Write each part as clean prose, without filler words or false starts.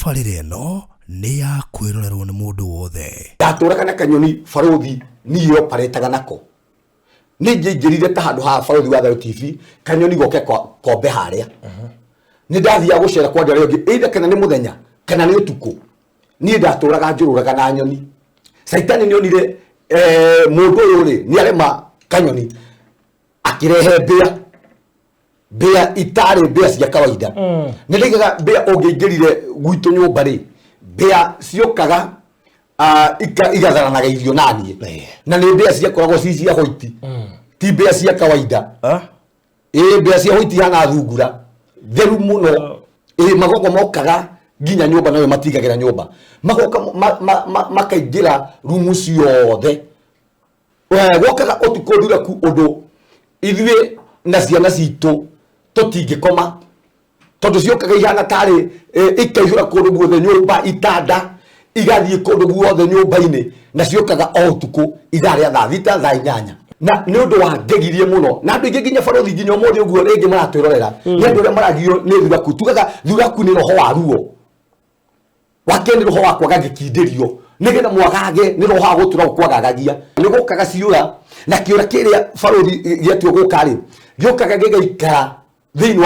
Tabarĩra ĩno nĩ ya kwĩrorerwo nĩ mũndũ wothe. Ndatũraga na kanyoni barũthi niĩ oparetaga nako. Nĩ ingĩaingĩrire ta handũ haha barũthi wa Thayũ TV kanyoni goke kombe harĩa. Nĩ ndathiaga gũcera kwa andũ arĩa angĩ either kana nĩ mũthenya kana nĩ ũtukũ. Niĩ ndatũraga njũrũraga na nyoni. Caitani nĩ onire mũndũ ũyũ rĩ nĩ arema kanyoni akĩrehe mbĩa. Mbĩa itarĩ mbĩa cia kawaida. Nĩ ndaigaga mbĩa ũngĩingĩrire gwitũ nyũmba rĩ, mbĩa ciokaga igatharanaga irio naniĩ. Na nĩ mbĩa ciakoragwo ci cia white. Ti mbĩa cia kawaida. Ĩĩ mbĩa cia white ihana thungura theru mũno. Ĩĩ magoka mokaga nginya nyũmba nayo matigagĩra nyũmba. Magoka makaingĩra rumu ciothe. Gwokaga ũtukũ nduraku ũndũ ithuĩ na ciana citũ tũtingĩkoma tondũ ciokaga ihana tarĩ ikaihũra kũndũ guothe nyũmba itanda igathiĩ kũndũ guothe nyũmba-inĩ na ciokaga o ũtukũ ithaa rĩa thaa 6 thaa 8 na nĩ ũndũ wa ngegirie mũno na andũ aingĩ nginya barũthi nginya ũmũthĩ ũguo rĩngĩ maratwĩrorera nĩ andũ arĩa maragio nĩ thuraku. Tugaga thuraku nĩ roho wa ruo, wake nĩ roho wa kwaga gĩkindĩrio nĩgetha mwagage nĩ roho wa gũtũra ũkwagagagia. Nĩ gũkaga ciũra na kĩũra kĩrĩa barũthi gĩatua gũka rĩ gĩũkaga gĩgaikara thĩinĩ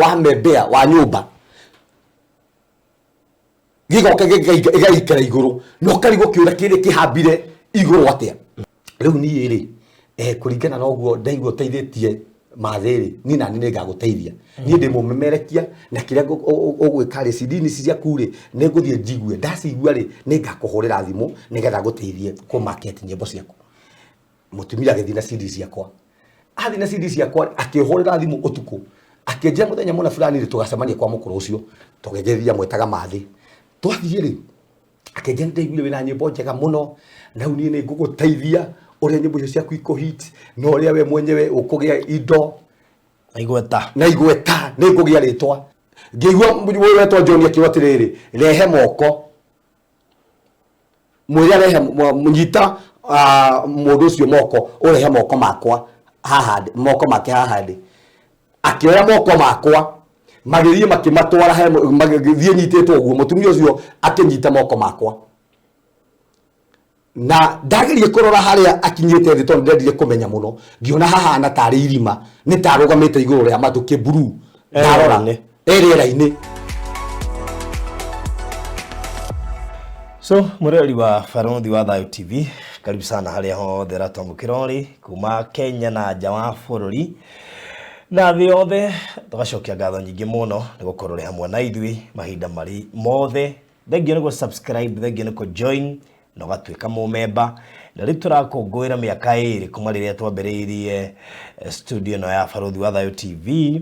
wa membea wa nyũmba gĩgoka gĩgaikara igũrũ na ũkarigwo kĩũra kĩrĩa kĩhambire igũrũ atĩa. Rĩu niĩ rĩ kũringana na ũguo ndaigua ũteithĩtie mathĩ rĩ niĩ nani nĩ ngagũteithia. Niĩ ndĩ mũmemerekia na kĩrĩa ũgwĩka rĩ CD ici ciaku rĩ nĩ ngũthiĩ njigue, ndacigua rĩ nĩ ngakũhũrĩra thimũ nĩgetha ngũteithie kũ market nyĩmbo ciaku. Mũtumia agĩthiĩ na CD ciakwa, athiĩ na CD ciakwa akĩhũrĩra thimũ ũtukũ akĩnjĩra mũthenya mũna fulani rĩ tũgacemania kwa mũkũrũ ũcio tũgĩgĩthiĩ amwĩtaga mathĩ. Twathiĩ rĩ akĩnjĩra nĩ ndaiguire wĩna nyĩmbo njega mũno na rĩu niĩ nĩ ngũgũteithia ũrĩa nyĩmbo icio ciaku ikũ hit na ũrĩa we mwenyewe ũkũgĩa indo na igweta na igweta nĩ ngũgĩa rĩtwa. Ngĩigua ũyũ wetwo John akiuga atĩrĩrĩ, rehe moko mwĩre arehe nyita mũndũ ũcio moko ũrehe moko makwa haha ndĩ, moko make haha ndĩ. Akĩoya moko makwa magĩthiĩ makĩmatwara he magĩthiĩ nyitĩtwo ũguo, mũtumia ũcio akĩnyita moko makwa na ndagerie kũrora harĩa akinyĩte thĩ tondũ ndendire kũmenya mũno, ngĩona hahana tarĩ irima nĩ tarũgamĩte igũrũ rĩa matũ kĩmburuu, ndarora rĩera-inĩ. So mũrori wa Barũthi wa Thayũ TV, karibu sana harĩa hothe ũratwamũkĩra ũrĩ kuma Kenya na nja wa bũrũri na thĩ yothe, tũgacokia ngatho nyingĩ mũno nĩ gũkorwo ũrĩ hamwe na ithuĩ mahinda marĩ mothe. Thengiũ nĩ gũ subscribe, thengiũ nĩ kũ join na ũgatuĩka mũmemba. Na rĩu tũrakũngũĩra mĩaka 2 kuma rĩrĩa twambĩrĩirie studio ĩno ya Barũthi wa Thayũ TV.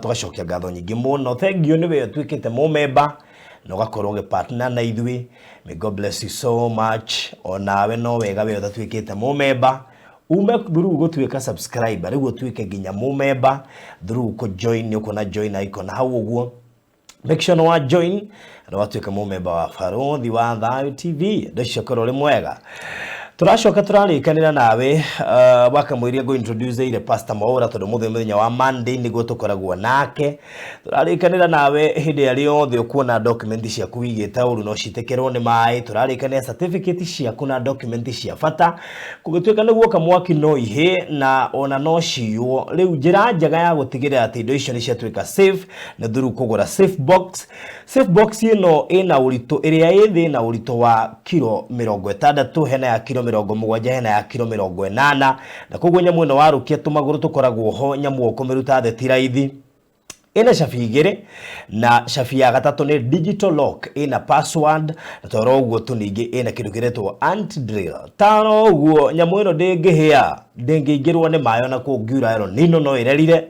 Tũgacokia ngatho nyingĩ mũno, thengiũ nĩwe ũtuĩkĩte mũmemba na ũgakorwo ũgĩpartner na ithuĩ. May God bless you so much. Onawe no wega we ũtatuĩkĩte mũmemba ume through gũtuĩka subscriber, rĩu ũtuĩke nginya mũmemba through kũ join. Nĩ ũkuona join icon hau ũguo, make sure nĩ wa join na watuĩka mũmemba wa Barũthi wa Thayũ TV. Ũndũ ũcio ũkorwo ũrĩ mwega. Tũracoka tũrarĩkanĩra nawe wakamũiria ngũ introduce ire Pastor Mwaũra tondũ mũthenya mũthenya wa Monday nĩguo tũkoragwo nake. Tũrarĩkanĩra nawe hĩndĩ ĩrĩa yothe ũkuona document ciaku wigĩte ũru no citĩkĩrwo nĩ maĩ. Tũrarĩkanĩra certificate ciaku na document cia bata kũgĩtuĩka nĩ guoka mwaki no ihĩe na ona no ciywo. Rĩu njĩra njega ya gũtigĩrĩra atĩ indo icio nĩ ciatuĩka safe nĩ through kũgũra safe box. Safe box ĩno ĩna ũritũ ĩrĩa ĩ thĩ na ũritũ wa kiro 60, hena ya kiro 70, hena ya kiro 80, na koguo nyamũ ĩno warũkia tũmagũrũ tũkoragwo ho, nyamũ ũkũmĩruta thĩ ti raithi. Ĩna cabi 2 na cabi ya gatatũ nĩ digital lock, ĩna password na toro ũguo tu ningĩ ĩna kĩndũ kĩretwo anti drill. Toro ũguo nyamũ ĩno ndĩngĩhĩa, ndĩngĩingĩrwo nĩ maĩ ona kũngiura El Nino no ĩrerire.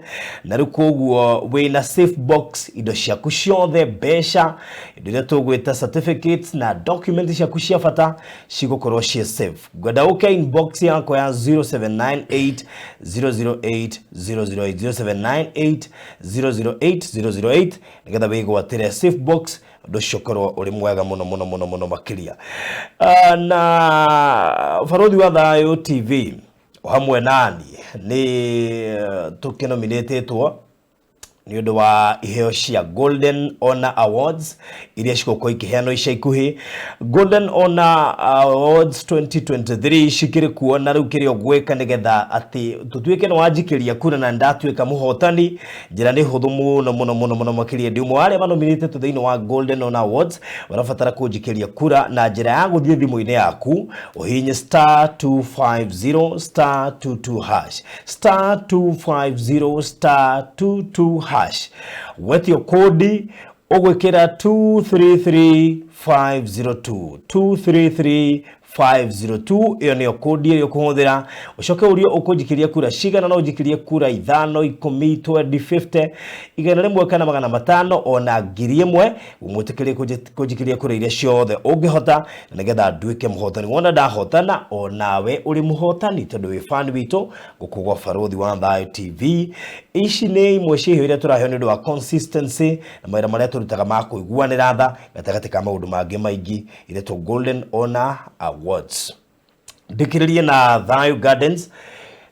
Na rĩu koguo wĩna safe box, indo ciaku ciothe, mbeca, indo iria tũgwĩta certificates na document ciaku cia bata cigũkorwo ciĩ safe. Ngwenda ũke inbox yakwa ya 0798 008 008 0798 008 008 nĩgetha wĩgwatĩre safe box, ũndũ ũcio ũkorwo ũrĩ mwega mũno mũno mũno mũno makĩria. Na Barũthi wa Thayũ TV o hamwe nani nĩ tũkĩnominĩtĩtwo Nĩ ũndũ wa iheo cia Golden Honor Awards iria cigũkorwo ikĩheanwo ica ikuhĩ. Golden Honor Awards 2023 cikĩrĩ kuo, na rĩu kĩrĩa ũgwĩka nĩgetha atĩ tũtuĩke nĩ wanjikĩria kura na ndatuĩka mũhotani, njĩra nĩ hũthũ mũno mũno mũno mũno makĩria. Ndĩ ũmwe wa arĩa manominĩtĩtwo thĩinĩ wa Golden Honor Awards. Ũrabatara kũnjikĩria kura na njĩra ya gũthiĩ thimũ-inĩ yaku ũhihinye *250 *22 hash, *250 *22 hash, wetio kodi ũgwĩkĩra 233502, 233502. Ĩyo nĩyo kodi ĩrĩa ũkũhũthĩra. Ũcoke ũrio ũkũnjikĩria kura cigana. No ũnjikĩrie kura 5, 10, 20, 50, 100 kana 500, ona 1000. Ũmwĩtĩkĩrie kũnjikĩria kura iria ciothe ũngĩhota na nĩgetha nduĩke mũhotani. Wona ndahotana, onawe ũrĩ mũhotani tondũ wĩ fan witũ gũkũ gwa Barũthi wa Thayũ TV. Ici nĩ imwe cia iheo iria tũraheo nĩ ũndũ wa consistency na mawĩra marĩa tũrutaga ma kũiguanĩra tha gatagatĩ ka maũndũ mangĩ maingĩ, iretwo Golden Honor Awards. Ndĩkĩrĩrie na Thayu Gardens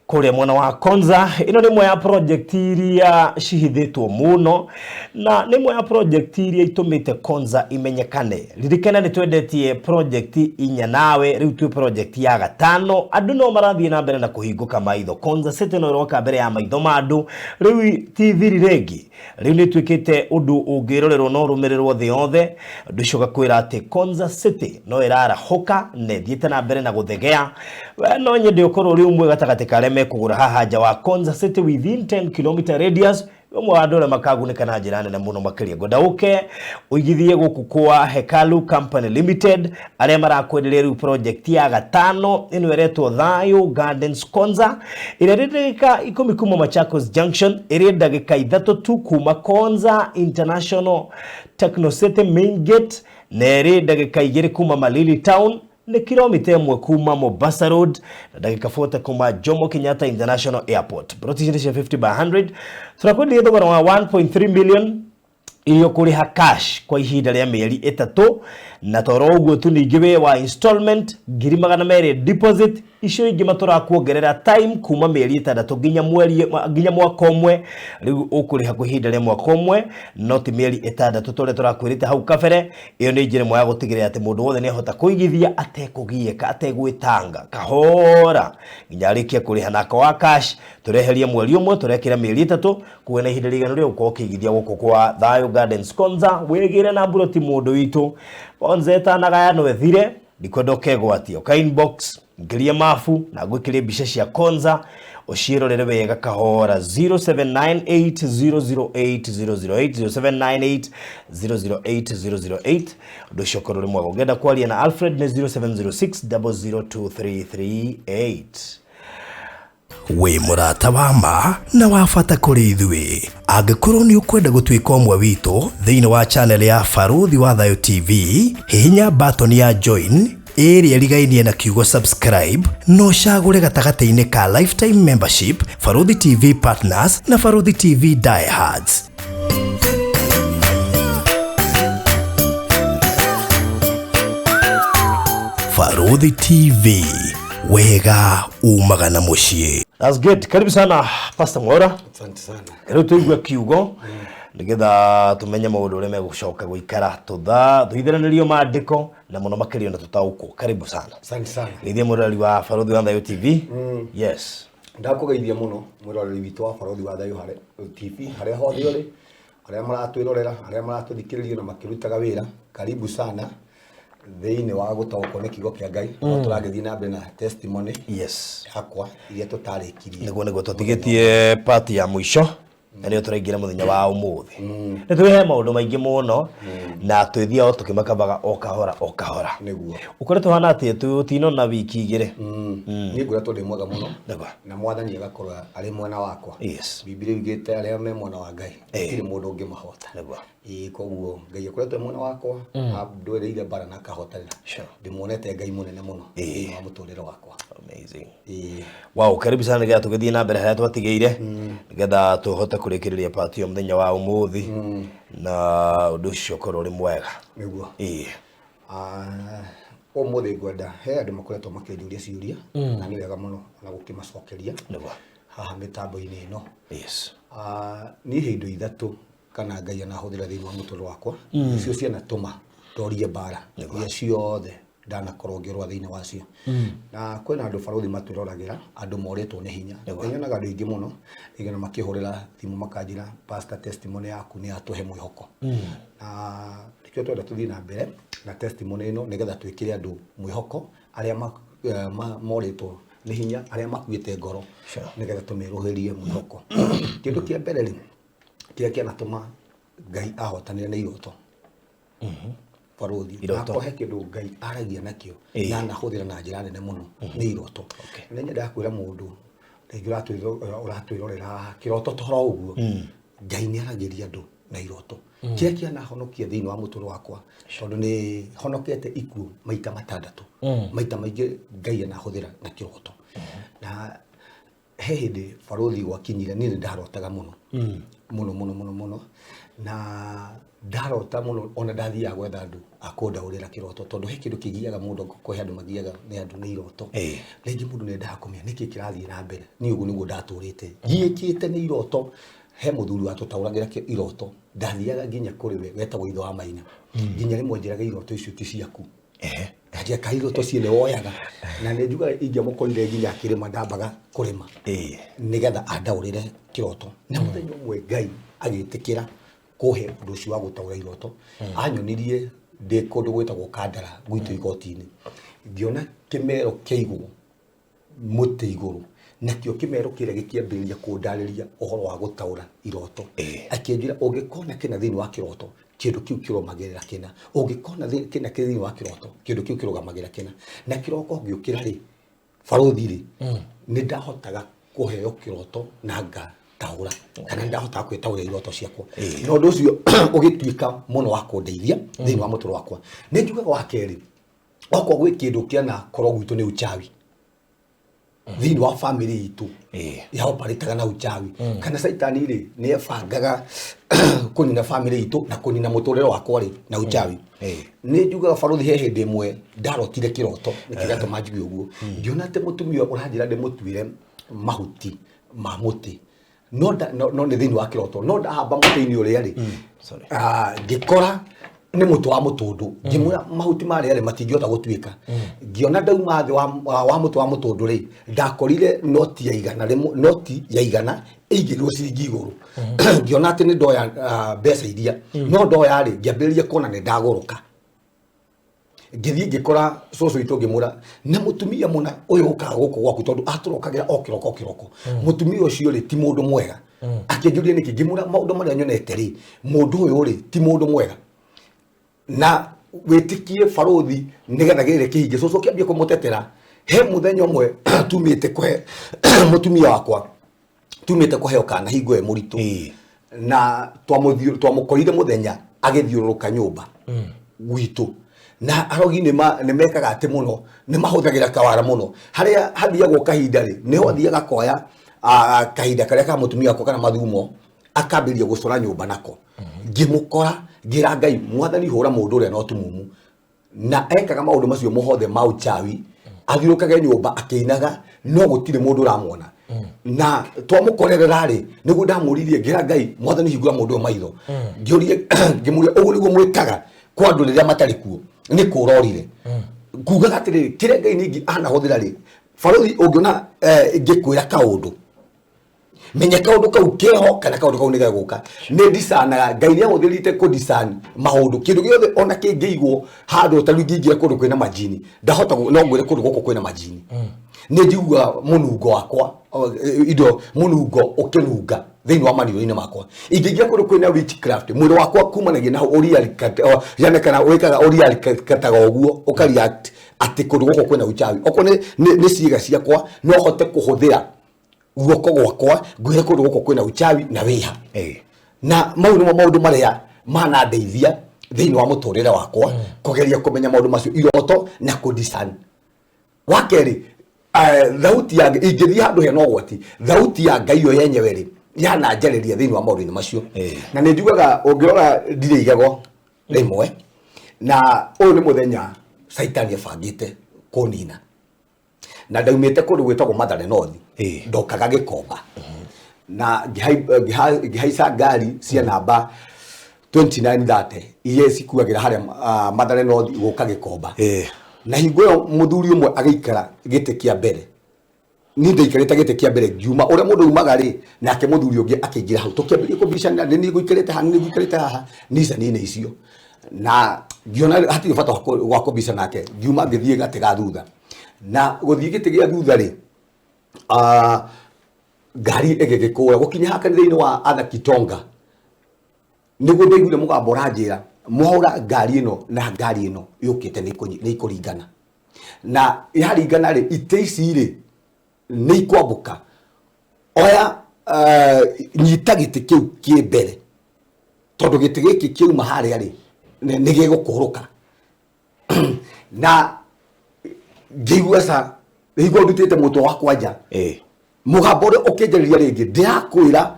kũrĩa mwena wa Konza. Ĩno nĩ ĩmwe ya project iria cihithĩtwo mũno na nĩ ĩmwe ya project iria itũmĩte Konza imenyekane. Ririkana nĩ twendetie project inya nawe, rĩu twĩ project ya gatano. Andũ no marathiĩ na mbere na kũhingũka maitho. Konza City no ĩroka mbere ya maitho ma andũ rĩu, ti thiri rĩngĩ, rĩu nĩ ĩtuĩkĩte ũndũ ũngĩrorerwo na ũrũmĩrĩrwo thĩ yothe. Ũndũ ũcio ũgakwĩra atĩ Konza City no ĩrarahũka na ĩthiĩte na mbere na gũthegea. We no nyende ũkorwo ũrĩ ũmwe gatagatĩ ka arĩa mekũgũra haha nja wa Konza City within 10 km radius, ũmwe wa andũ arĩa makagunĩka na njĩra nene mũno makĩria. Ngwenda ũke ũigithie gũkũ kwa Hekalu Company Limited, arĩa marakwenderia rĩu project ya gatano ĩno ĩretwo Thayu Gardens Konza, ĩrĩa ĩrĩ ndagĩka 10 kuma Machakos Junction, ĩrĩ ndagĩka 3 tu kuma Konza International Techno City main gate, na ĩrĩ ndagĩka 2 kuma Malili Town. Nĩ kilomita 1 kuma Mombasa Road na ndagĩka 40 kuma Jomo Kenyatta International Airport. Ploti ici nĩ cia 50 by 100. Tũrakwenderia thogora wa 1.3 million iria ũkũrĩha cash kwa ihinda rĩa mĩeri 3, na toro ũguo tu ningĩ wĩ wa installment 200,000 deposit, icio ingĩ matũrakuongerera time kuma mĩeri 6 nginya mweri nginya mwaka ũmwe. Rĩu ũkũrĩha kwa ihinda rĩa mwaka ũmwe, no ti mĩeri 6 tũrĩa tũrakwĩrĩte hau kabere. Ĩyo nĩ njĩra ĩmwe ya gũtigĩrĩra atĩ mũndũ wothe nĩahota kũigithia atekũgiĩka, ategwĩtanga, kahora nginya arĩkie kũrĩha. Nako wa cash tũreherie mweri ũmwe, tũrekĩra mĩeri 3, kuwe na ihinda rĩiganu rĩa gũkorwo ũkĩigithia gũkũ kwa Thayu Gardens Konza. Wĩgĩre na mburoti mũndũ witũ, Konza ĩtanagayanwo ĩthire. Ndikwenda ũkegwatia, ũka inbox ngirie mabu na ngwĩkĩrie mbica cia Konza ũciĩrorere wega kahora. 0798008008, 0798008008. Ũndũ ũcio ũkorwo ũrĩ mwega. Ũngĩenda kwaria na Alfred nĩ 0706 002338. Wĩ mũrata wa ma na wa bata kũrĩ ithuĩ. Angĩkorwo nĩ ũkwenda gũtuĩka ũmwe witũ thĩinĩ wa channel ya Barũthi wa Thayũ TV, hihinya button ya join ĩrĩa ĩrigainie na kiugo subscribe, na ũcagũre gatagatĩ-inĩ ka lifetime membership, Barũthi TV partners na Barũthi TV diehards. Barũthi TV, wega umaga na mũciĩ. That's good. Karibu sana, Pastor Mwaura. Asante sana. Rĩu tũigue kiugo nĩgetha tũmenye maũndũ ũrĩa megũcoka gũikara, tũtha tũithanĩrio maandĩko na mũno makĩria na tũtaũkwo. Karibu sana. Asante sana. Geithia mũrori wa Barũthi wa Thayũ TV. Yes. Ndakũgeithia mũno mwĩroreri witũ wa Barũthi wa Thayũ harĩ TV harĩa hothe ũrĩ, arĩa maratwĩrorera, arĩa maratũthikĩrĩria na makĩrutaga wĩra, karibu sana thĩinĩ wa gũtaũkwo nĩ kiugo kĩa Ngai. No tũragĩthiĩ na mbere na testimony yakwa iria tũtarĩkirie. Nĩguo tũtigĩtie part ya mũico na nĩyo tũraingĩra mũthenya wa ũmũthĩ. Nĩ twĩhe maũndũ maingĩ mũno na twĩthiaga o tũkĩmakabaga o kahora o kahora. Nĩguo. Ũkoretwo hana atĩa tũtinona wiki 2? Niĩ ngoretwo ndĩ mwega mũno. Nĩguo. Na mwathani agakorwo arĩ mwena wakwa. Bibilia yugĩte arĩa me mwena wa Ngai gũtirĩ mũndũ ũngĩmahota. Nĩguo. Ĩĩ, koguo Ngai akoretwo e mwena wakwa, andũĩrĩire mbara na akahotanĩra. Ndĩmuonete Ngai mũnene mũno thĩinĩ wa mũtũrĩre wakwa. Amazing. Ĩĩ. Wow, karibu sana nĩgetha tũgĩthiĩ na mbere harĩa twatigĩire, nĩgetha tũhote kũrĩkĩrĩria part ĩyo mũthenya wa ũmũthĩ na ũndũ ũcio ũkorwo ũrĩ mwega. Nĩguo. Ĩĩ. Ũmũthĩ ngwenda he andũ makoretwo makĩnjũria ciũria na nĩ wega mũno ona gũkĩmacokeria. Nĩguo. Haha mĩtambo-inĩ ĩno. Yes. Niĩ he indo ithatũ kana Ngai anahũthĩra thĩinĩ wa mũtũrĩre wakwa, nĩcio cianatũma ndorie mbara iria ciothe ndanakorwo ngĩrũa thĩinĩ wacio. Na kwĩna andũ barũthi matwĩroragĩra, andũ morĩtwo nĩ hinya. Nĩ nyonaga andũ aingĩ mũno rĩngĩ na makĩhũrĩra thimũ makanjĩra, "Pastor, testimony yaku nĩ yatũhe mwĩhoko." Na nĩkĩo twenda tũthiĩ na mbere na testimony ĩno nĩgetha twĩkĩre andũ mwĩhoko arĩa morĩtwo nĩ hinya, arĩa makuĩte ngoro, nĩgetha tũmerũhĩrie mwĩhoko. Kĩndũ kĩa mbere rĩ, kĩrĩa kĩanatũma Ngai ahotanĩre nĩ iroto. Barũthi, Iroto. akwa he kĩndũ Ngai aragia nakĩo na anahũthĩra na njĩra nene mũno nĩ iroto. Nĩ nyendaga kwĩra mũndũ rĩngĩ ũratwĩrorera haha, kĩroto toro ũguo, Ngai nĩ aragĩria andũ na iroto. Kĩrĩa kĩanahonokia thĩinĩ wa mũtũrĩre wakwa, tondũ nĩ honokete ikuũ maita matandatũ, maita maingĩ Ngai anahũthĩra na kĩroto. Na he hĩndĩ barũthi gwakinyire, niĩ nĩ ndarotaga mũno mũno mũno mũno mũno, na ndarota mũno ona ndathiaga gwetha andũ a kũndaũrĩra kĩroto, tondũ he kĩndũ kĩgiaga mũndũ, kũhe andũ magiaga nĩ andũ nĩ iroto. Rĩngĩ mũndũ nĩ endaga kũmenya nĩkĩ kĩrathiĩ na mbere. Niĩ ũguo nĩguo ndatũrĩte giĩkĩte nĩ iroto. He mũthuri watũtaũragĩra iroto, ndathiaga nginya kũrĩ we wetagwo ithe wa Maina, nginya rĩmwe njĩraga iroto icio ti ciaku. Ndanjia ka iroto ciene woyaga, na nĩ njugaga ingĩamũkorire nginya akĩrĩma, ndambaga kũrĩma nĩgetha andaũrĩre kĩroto. Na mũthenya ũmwe Ngai agĩtĩkĩra kũhe ũndũ ũcio wa gũtaũra iroto. Anyonirie ndĩ kũndũ gwĩtagwo Kandara gwitũ igoti-inĩ, ngĩona kĩmero kĩaigwo mũtĩ igũrũ, nakĩo kĩmero kĩrĩa gĩkĩambĩrĩria kũndarĩria ũhoro wa gũtaũra iroto. Akĩnjĩra, ũngĩkona kĩna thĩinĩ wa kĩroto, kĩndũ kĩu kĩrũmagĩrĩra kĩna. Ũngĩkona kĩna kĩ thĩinĩ wa kĩroto, kĩndũ kĩu kĩrũgamagĩrĩra kĩna. Na kĩroko ngĩũkĩra rĩ, barũthi rĩ, nĩ ndahotaga kũheo kĩroto na ngataũra, kana nĩ ndahotaga kwĩtaũra iroto ciakwa. Na ũndũ ũcio ũgĩtuĩka mũno wa kũndeithia thĩinĩ wa mũtũrĩre wakwa. Nĩ njugaga wa kerĩ, okorwo gwĩ kĩndũ kĩanakorwo gwitũ nĩ uchawi thĩinĩ wa family itũ, yaoparĩtaga na uchawi kana caitani rĩ, nĩ ebangaga kũnina family itũ na kũnina mũtũrĩre wakwa rĩ na uchawi. Nĩ njugaga barũthi, he hĩndĩ ĩmwe ndarotire kĩroto nĩkĩo gĩatũma njuge ũguo. Ngĩona atĩ mũtumia ũranjĩra ndĩmũtuĩre mahuti ma mũtĩ, no nĩ thĩinĩ wa kĩroto, no ndahamba mũtĩ-inĩ ũrĩa rĩ, Sorry. Ngĩkora nĩ mũtĩ wa mũtũndũ. Ngĩmwĩra mahuti marĩa rĩ matingĩhota gũtuĩka. Ngĩona ndauma thĩ wa mũtĩ wa mũtũndũ rĩ, ndakorire noti ya 100, noti ya 100 ĩigĩrĩrwo ciringi igũrũ. Ngĩona atĩ nĩ ndoya mbeca iria, no ndoya rĩ, ngĩambĩrĩria kuona nĩ ndagũrũka. Ngĩthiĩ ngĩkora cũcũ witũ, ngĩmwĩra na mũtumia mũna ũyũ ũkaga gũkũ gwaku, tondũ atũrokagĩra o kĩroko o kĩroko, mũtumia ũcio rĩ ti mũndũ mwega. Akĩnjũria nĩkĩ, ngĩmwĩra maũndũ marĩa nyonete rĩ, mũndũ ũyũ rĩ ti mũndũ mwega, na wĩtĩkie barũthi nĩgetha gĩrĩ kĩhinge. Cũcũ kĩambie kũmũtetera. He mũthenya ũmwe tumĩte kũhe mũtumia wakwa, tumĩte kũheo kana hingo ĩ mũritũ, na twamũkorire mũthenya agĩthiũrũrũka nyũmba gwitũ. Na arogi nĩ mekaga atĩ mũno nĩ mahũthagĩra kawara mũno, harĩa hathiagwo kahinda rĩ, nĩho athiaga koya kahinda karĩa ka mũtumia wakwa kana mathumo, akambĩrĩria gũcora nyũmba nako. Ngĩmũkora, ngĩra Ngai, "Mwathani, hũra mũndũ ũrĩa na ũtumumu." Na ekaga maũndũ macio mothe ma uchawi, athiũrũkage nyũmba akĩinaga, no gũtirĩ mũndũ ũramwona. Na twamũkorerera rĩ, nĩguo ndamũririe, ngĩra Ngai, "Mwathani, hingũra mũndũ ũyũ maitho." Ngĩũrie, ngĩmũria, "Ũguo nĩguo mwĩkaga kwa andũ rĩrĩa matarĩ kuo?" Nĩ kũrorire kugaga atĩrĩrĩ, kĩrĩa Ngai ningĩ anahũthĩra rĩ, barũthi, ũngĩona ngĩkwĩra kaũndũ, menya kaũndũ kau keho kana kaũndũ kau nĩ gegũka. Nĩ ndicanaga Ngai nĩ ahũthĩrĩte kũdiscern maũndũ, kĩndũ gĩothe ona kĩngĩigwo handũ. Ta rĩu ingĩingĩra kũndũ kwĩna majini, ndahota no ngwĩre kũndũ gũkũ kwĩna majini. Nĩ njiguaga mũnungo wakwa, indo mũnungo ũkĩnunga thĩinĩ wa maniũrũ-inĩ makwa. Ingĩingĩra kũndũ kwĩna witchcraft, mwĩrĩ wakwa kumanagia na ũreact, yani kana wĩkaga ũreactaga ũguo, ũkareact atĩ kũndũ gũkũ kwĩna uchawi. Okorwo nĩ ciĩga ciakwa, no hote kũhũthĩra guoko gwakwa ngwĩre kũndũ gũkũ kwĩna uchawi na wĩha. Na mau nĩmo maũndũ marĩa manandeithia thĩinĩ wa mũtũrĩre wakwa kũgeria kũmenya maũndũ macio, iroto na kũdiscern. Wa kerĩ, thauti ya ingĩthiĩ handũ hena ũgwati, thauti ya Ngai yo yenyewe rĩ, yananjarĩria thĩinĩ wa maũndũ-inĩ macio. Na nĩ njugaga ũngĩrora ndirĩ igego rĩmwe, na ũyũ nĩ mũthenya caitani ebangĩte kũnina. Na ndaumĩte kũndũ gwĩtagwo Mathare North. Ndokaga Gĩkomba na ngĩhaica ngari cia namba 2930 iria cikuagĩra harĩa Mathare North gũka Gĩkomba. Na hingo ĩyo mũthuri ũmwe agĩikara gĩtĩ kĩa mbere, niĩ ndaikarĩte gĩtĩ kĩa mbere, ngiuma ũrĩa mũndũ umaga rĩ, nake mũthuri ũngĩ akĩingĩra hau, tũkĩambĩrĩria kũbicana, nĩ niĩ ngũikarĩte haha, nĩ niĩ ngũikarĩte haha nicani-inĩ icio, na ngiona hatirĩ bata wa kũbica nake, ngiuma ngĩthiĩ gatĩ ga thutha. Na gũthiĩ gĩtĩ gĩa thutha rĩ, ngari ĩgĩgĩkũra gũkinya haha kanitha-inĩ wa Arthur Kitonga, nĩguo ndaiguire mũgambo ũranjĩra, mwaũra ngari ĩno na ngari ĩno yũkĩte nĩ ikũringana, na yaringana rĩ, itĩ ici rĩ nĩ ikwambũka, oya nyita gĩtĩ kĩu kĩ mbere, tondũ gĩtĩ gĩkĩ kĩauma harĩa rĩ nĩ gĩgũkũrũka. Na ngĩigua ca hingo ndutĩte mũtwe wakwa nja, mũgambo ũrĩa ũkĩnjarĩria rĩngĩ, ndĩrakwĩra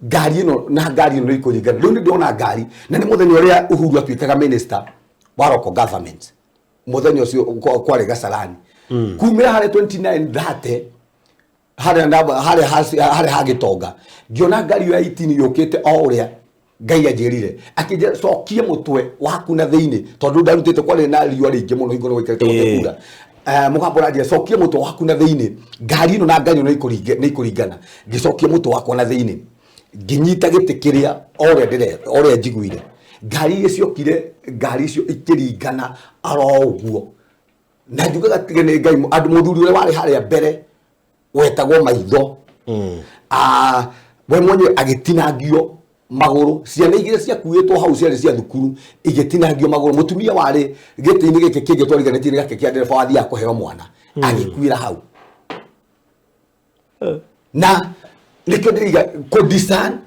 ngari ĩno na ngari ĩno nĩ ikũringana. Rĩu nĩ ndĩrona ngari, na nĩ mũthenya ũrĩa Uhuru atuĩkaga minister wa local government, mũthenya ũcio kwarĩ Gacarani, kumĩra harĩa 2930 harĩa harĩa harĩa ha Gĩtonga, ngĩona ngari ĩyo ya 18 yũkĩte o ũrĩa Ngai anjĩrire, akĩnjĩra cokie mũtwe waku na thĩinĩ, tondũ ndarutĩte kwarĩ na riũa rĩingĩ mũno hingo gũikarĩte gũtekura. Mũgambo ũranjĩra cokie mũtwe waku na thĩinĩ, ngari ĩno na ngari ĩno nĩ ikũringana. Ngĩcokia mũtwe wakwa na thĩinĩ, ngĩnyita gĩtĩ kĩrĩa o ũrĩa ndĩre o ũrĩa njiguire, ngari iria ciokire, ngari icio ikĩringana oro ũguo. Na njugaga tiga nĩ Ngai, andũ mũthuri ũrĩa warĩ harĩa mbere wetagwo Maitho, we mwenyewe agĩtinangio magũrũ, ciana igĩrĩ ciakuĩtwo hau ciarĩ cia thukuru igĩtinangio magũrũ, mũtumia warĩ gĩtĩ-inĩ gĩkĩ kĩngĩ twariganĩtie nĩ gake kĩa ndereba wathiaga kũheo mwana agĩkuĩra hau. Na nĩkĩo ndĩriga kũdisan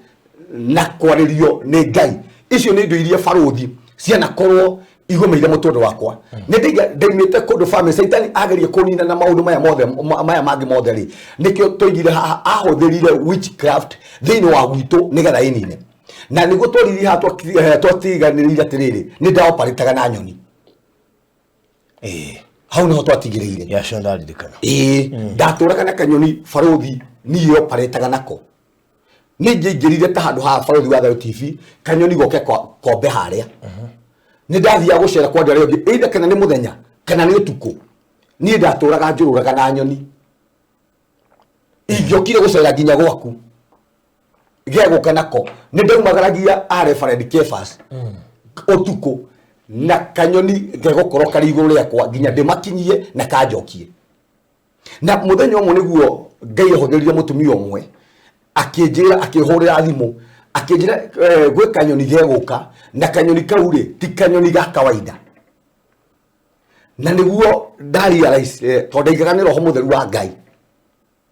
na kwarĩrio nĩ Ngai, icio nĩ indo iria barũthi cianakorwo igũmĩire mũtũrĩre wakwa. Nĩ ndaiga ndaimĩte kũndũ family Saitani agerie kũnina na maũndũ maya mothe, maya mangĩ mothe rĩ, nĩkĩo tũigire haha ahũthĩrire witchcraft thĩinĩ wa gwitũ nĩgetha ĩnine. Na nĩguo twaririe haha, twatiganĩrĩire atĩrĩrĩ, nĩ ndaoparĩtaga na nyoni. Hau niho twatigĩrĩire. Yacio ndaririkana. Ĩĩ, ndatũraga na kanyoni barũthi, niĩ oparĩtaga nako. Nĩ ingĩingĩrire ta handũ haha Barũthi wa Thayũ TV, kanyoni goke kombe harĩa. Nĩ ndathiaga gũcera kwa andũ arĩa angĩ, either kana nĩ mũthenya kana nĩ ũtukũ, niĩ ndatũraga njũrũraga na nyoni. Ingĩokire gũcera nginya gwaku gegũka nako, nĩ ndaumagaragia a Reverend Kefas ũtukũ na kanyoni gegũkorwo karĩ igũrũ rĩakwa nginya ndĩmakinyie na kanjokie. Na mũthenya ũmwe nĩguo Ngai ahũthĩrire mũtumia ũmwe akĩnjĩra, akĩhũrĩra thimũ akĩnjĩra, gwĩ kanyoni gegũka, na kanyoni kau rĩ ti kanyoni ga kawaida. Na nĩguo ndarealize, tondũ ndaigaga nĩ roho mũtheru wa Ngai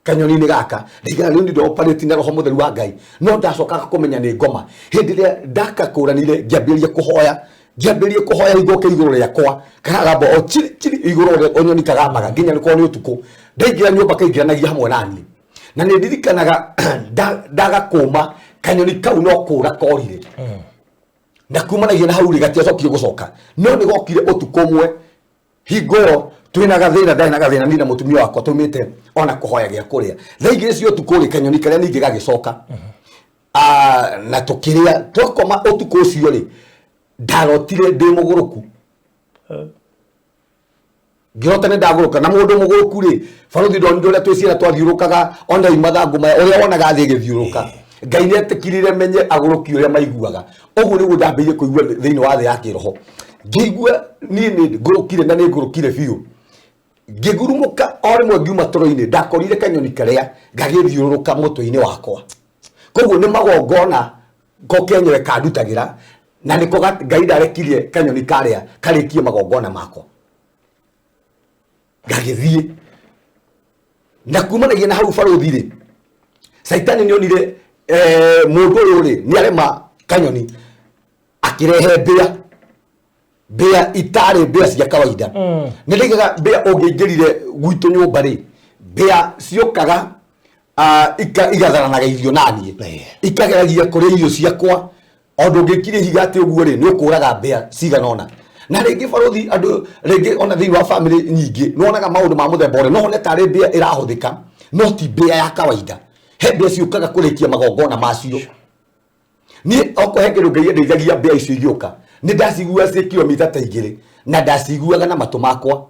kanyoni-inĩ gaka, ndaigaga nĩ ndĩ operate na roho mũtheru wa Ngai, no ndacokaga kũmenya nĩ ngoma hĩndĩ ĩrĩa ndakakũranire. Ngĩambĩrĩria kũhoya, ngĩambĩrĩria kũhoya igoke igũrũ rĩakwa, karagamba o chiri chiri igũrũ rĩa onyoni kagambaga nginya nĩ korwo nĩ ũtukũ. Ndaingĩra nyũmba kaingĩranagia hamwe naniĩ, na nĩ ndirikanaga ndagakũma kanyoni kau no kũra korire, na kumanagia na hau rĩ gatiacokire gũcoka. No nĩ gokire ũtukũ ũmwe hingo ĩyo twĩna gathĩna, ndarĩ na gathĩna niĩ na mũtumia wakwa, tumĩte ona kũhoya gĩa kũrĩa thaa 2 cia ũtukũ rĩ, kanyoni karĩa ningĩ gagĩcoka. Na tũkĩrĩa twakoma. Ũtukũ ũcio rĩ, ndarotire ndĩ mũgũrũku, ngĩrota nĩ ndagũrũka. Na mũndũ mũgũrũku rĩ, barũthi, ndonire ũrĩa twĩ ciana twathiũrũkaga ona mathangũ maya, ũrĩa wonaga thĩ ĩgĩthiũrũka. Ngai nĩ etĩkirire menye agũrũki ũrĩa maiguaga. Ũguo nĩguo ndambĩrĩirie kũigua thĩinĩ wa thĩ ya kĩroho, ngĩigua niĩ nĩ ngũrũkire na nĩ ngũrũkire biũ. Ngĩgurumũka o rĩmwe ngiuma toro-inĩ, ndakorire kanyoni karĩa gagĩthiũrũrũka mũtwe-inĩ wakwa. Koguo nĩ magongona ko kenyewe kandutagĩra, na nĩko Ngai ndarekirie kanyoni karĩa karĩkie magongona makwa, gagĩthiĩ. Na kumanagia na hau barũthi rĩ, Caitani nĩ onire mũndũ ũyũ rĩ nĩ arema kanyoni, akĩrehe mbĩa, mbĩa itarĩ mbĩa cia kawaida. Nĩ ndaigaga mbĩa ũngĩingĩrire gwitũ nyũmba rĩ, mbĩa ciũkaga igatharanaga irio naniĩ, ikageragia kũrĩa irio ciakwa. O ndũngĩkirie ihiga atĩ ũguo rĩ, nĩ ũkũraga mbĩa cigana ũna. Na rĩngĩ barũthi, andũ rĩngĩ ona thĩinĩ wa family nyingĩ nĩ wonaga maũndũ ma mũthemba ũrĩa, no wone tarĩ mbĩa ĩrahũthĩka. No ti mbĩa ya kawaida, he mbĩa ciũkaga kũrĩkia magongona macio. Niĩ okorwo he kĩndũ Ngai andeithagia, mbĩa icio igĩũka nĩ ndaciguaga ciĩ kilomita ta 2, na ndaciguaga na matũ makwa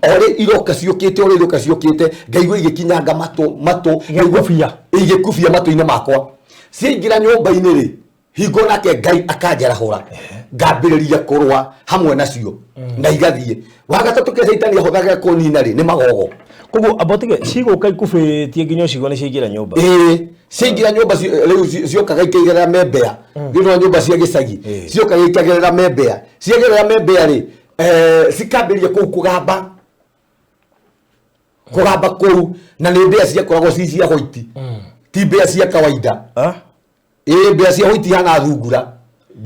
orĩ iroka ciũkĩte, orĩ iroka ciũkĩte, ngaigua igĩkinyanga matũ matũ, ngaigua Igĩkubia. Igĩkubia matũ-inĩ makwa. Ciaingĩra nyũmba-inĩ rĩ, hingo nake Ngai akanjarahũra, ngambĩrĩria kũrũa hamwe nacio na igathiĩ. Wa gatatũ kĩrĩa caitani ahũthagĩra kũnina rĩ, nĩ magogo. Koguo amba ũtige cigũka ikubĩtie nginya ũcigo nĩ ciaingĩra nyũmba. Ĩĩ, ciaingĩra nyũmba rĩu ciokaga ikaigĩrĩra membea thĩinĩ wa nyũmba cia gĩcagi. Ciokaga ikagerera membea, ciagerera membea rĩ, cikambĩrĩria kũu kũgamba kũgamba kũu, na nĩ mbĩa ciakoragwo ci cia hoiti, ti mbĩa cia kawaida. Ah? Ĩĩ, mbĩa cia hoiti ihana thungura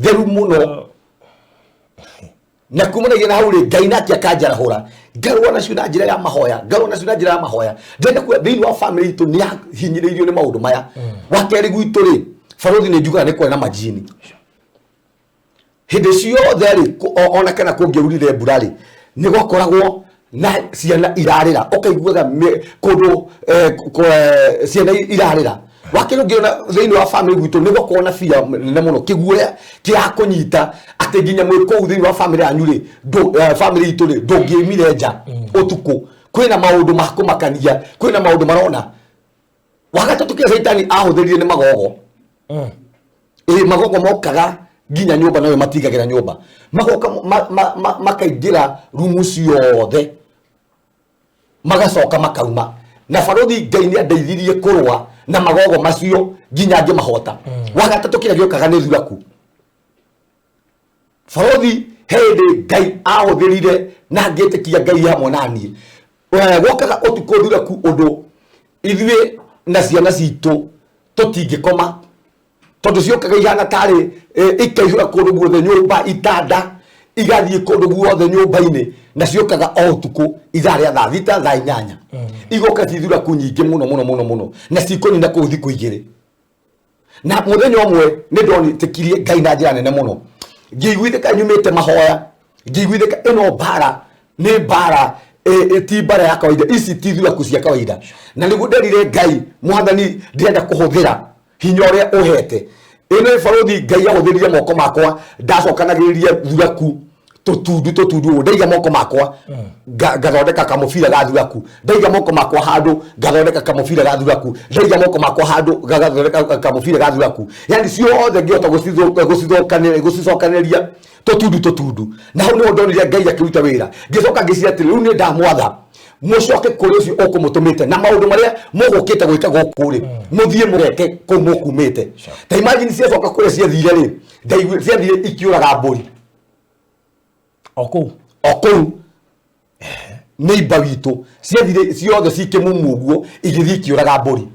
theru mũno. Na kumanagia na hau rĩ, Ngai nake akanjarahũra, ngarũa nacio na njĩra ya mahoya, ngarũa nacio na njĩra ya mahoya. Ndĩrenda kuga thĩinĩ wa family itũ nĩ yahinyĩrĩirio nĩ maũndũ maya. Wa kerĩ, gwitũ rĩ, barũthi, nĩ njugaga nĩ kwarĩ na majini hĩndĩ ciothe rĩ. Ona kana kũngĩaurire mbura rĩ, nĩ gwakoragwo na ciana irarĩra, ũkaiguaga kũndũ ciana irarĩra. Wakerĩ, ũngĩona thĩinĩ wa family gwitũ nĩ gwakorwo na bia nene mũno, kĩguoya kĩrakũnyita atĩ nginya mwĩ kũu thĩinĩ wa family yanyu rĩ, family itũ rĩ, ndũngĩimire nja ũtukũ. Kwĩna maũndũ ma kũmakania, kwĩna maũndũ marona. Wa gatatũ kĩrĩa caitani ahũthĩrire nĩ magogo. Ĩ, magogo mokaga nginya nyũmba, nayo matigagĩra nyũmba, magoka makaingĩra rumu ciothe, magacoka makauma. Na barũthi, Ngai nĩ andeithirie kũrũa na magogo macio nginya ngĩmahota. Wa gatatũ kĩrĩa gĩũkaga nĩ thuraku. Barũthi, he hĩndĩ Ngai ahũthĩrire na ngĩtĩkia Ngai hamwe na niĩ. Gwokaga ũtukũ thuraku ũndũ ithuĩ na ciana citũ tũtingĩkoma, tondũ ciokaga ihana tarĩ ikaihũra kũndũ guothe nyũmba, itanda, igathiĩ kũndũ guothe nyũmba-inĩ, na ciokaga o ũtukũ ithaa rĩa thaa 6, thaa 8, igoka ci thuraku nyingĩ mũno mũno mũno mũno, na cikũnina kũu thikũ 2. Na mũthenya ũmwe nĩ ndonĩtĩkirie Ngai na njĩra nene mũno, ngĩiguithĩka nyumĩte mahoya, ngĩiguithĩka ĩno mbara nĩ mbara ti mbara ya kawaida, ici ti thuraku cia kawaida. Na nĩguo nderire Ngai, Mwathani, ndĩrenda kũhũthĩra hinya ũrĩa ũhete ĩno. Barũthi, Ngai ahũthĩrire moko makwa, ndacokanagĩrĩria thuraku tũtundu tũtundu ũguo, ndaiga moko makwa ngathondeka kamũbira ga thuraku, ndaiga moko makwa handũ ngathondeka kamũbira ga thuraku, ndaiga moko makwa handũ ngathondeka kamũbira ga thuraku, yani ciothe ngĩhota gũcicokanĩrĩria tũtundu tũtundu. Na hau nĩho ndonire Ngai akĩruta wĩra. Ngĩcoka ngĩciria atĩrĩ, rĩu nĩ ndamwatha mũcoke kũrĩ ũcio ũkũmũtũmĩte na maũndũ marĩa mũgũkĩte gwĩka gũkũ rĩ, mũthiĩ mũgeke kũu mũkumĩte. Ta imagine ciacoka kũrĩa ciathire rĩ, ndaiguire ciathire ikĩũraga mbũri. O kũu? O kũu neighbor witũ, ciathire ciothe cikĩmumu ũguo, igĩthiĩ ikĩũraga mbũri.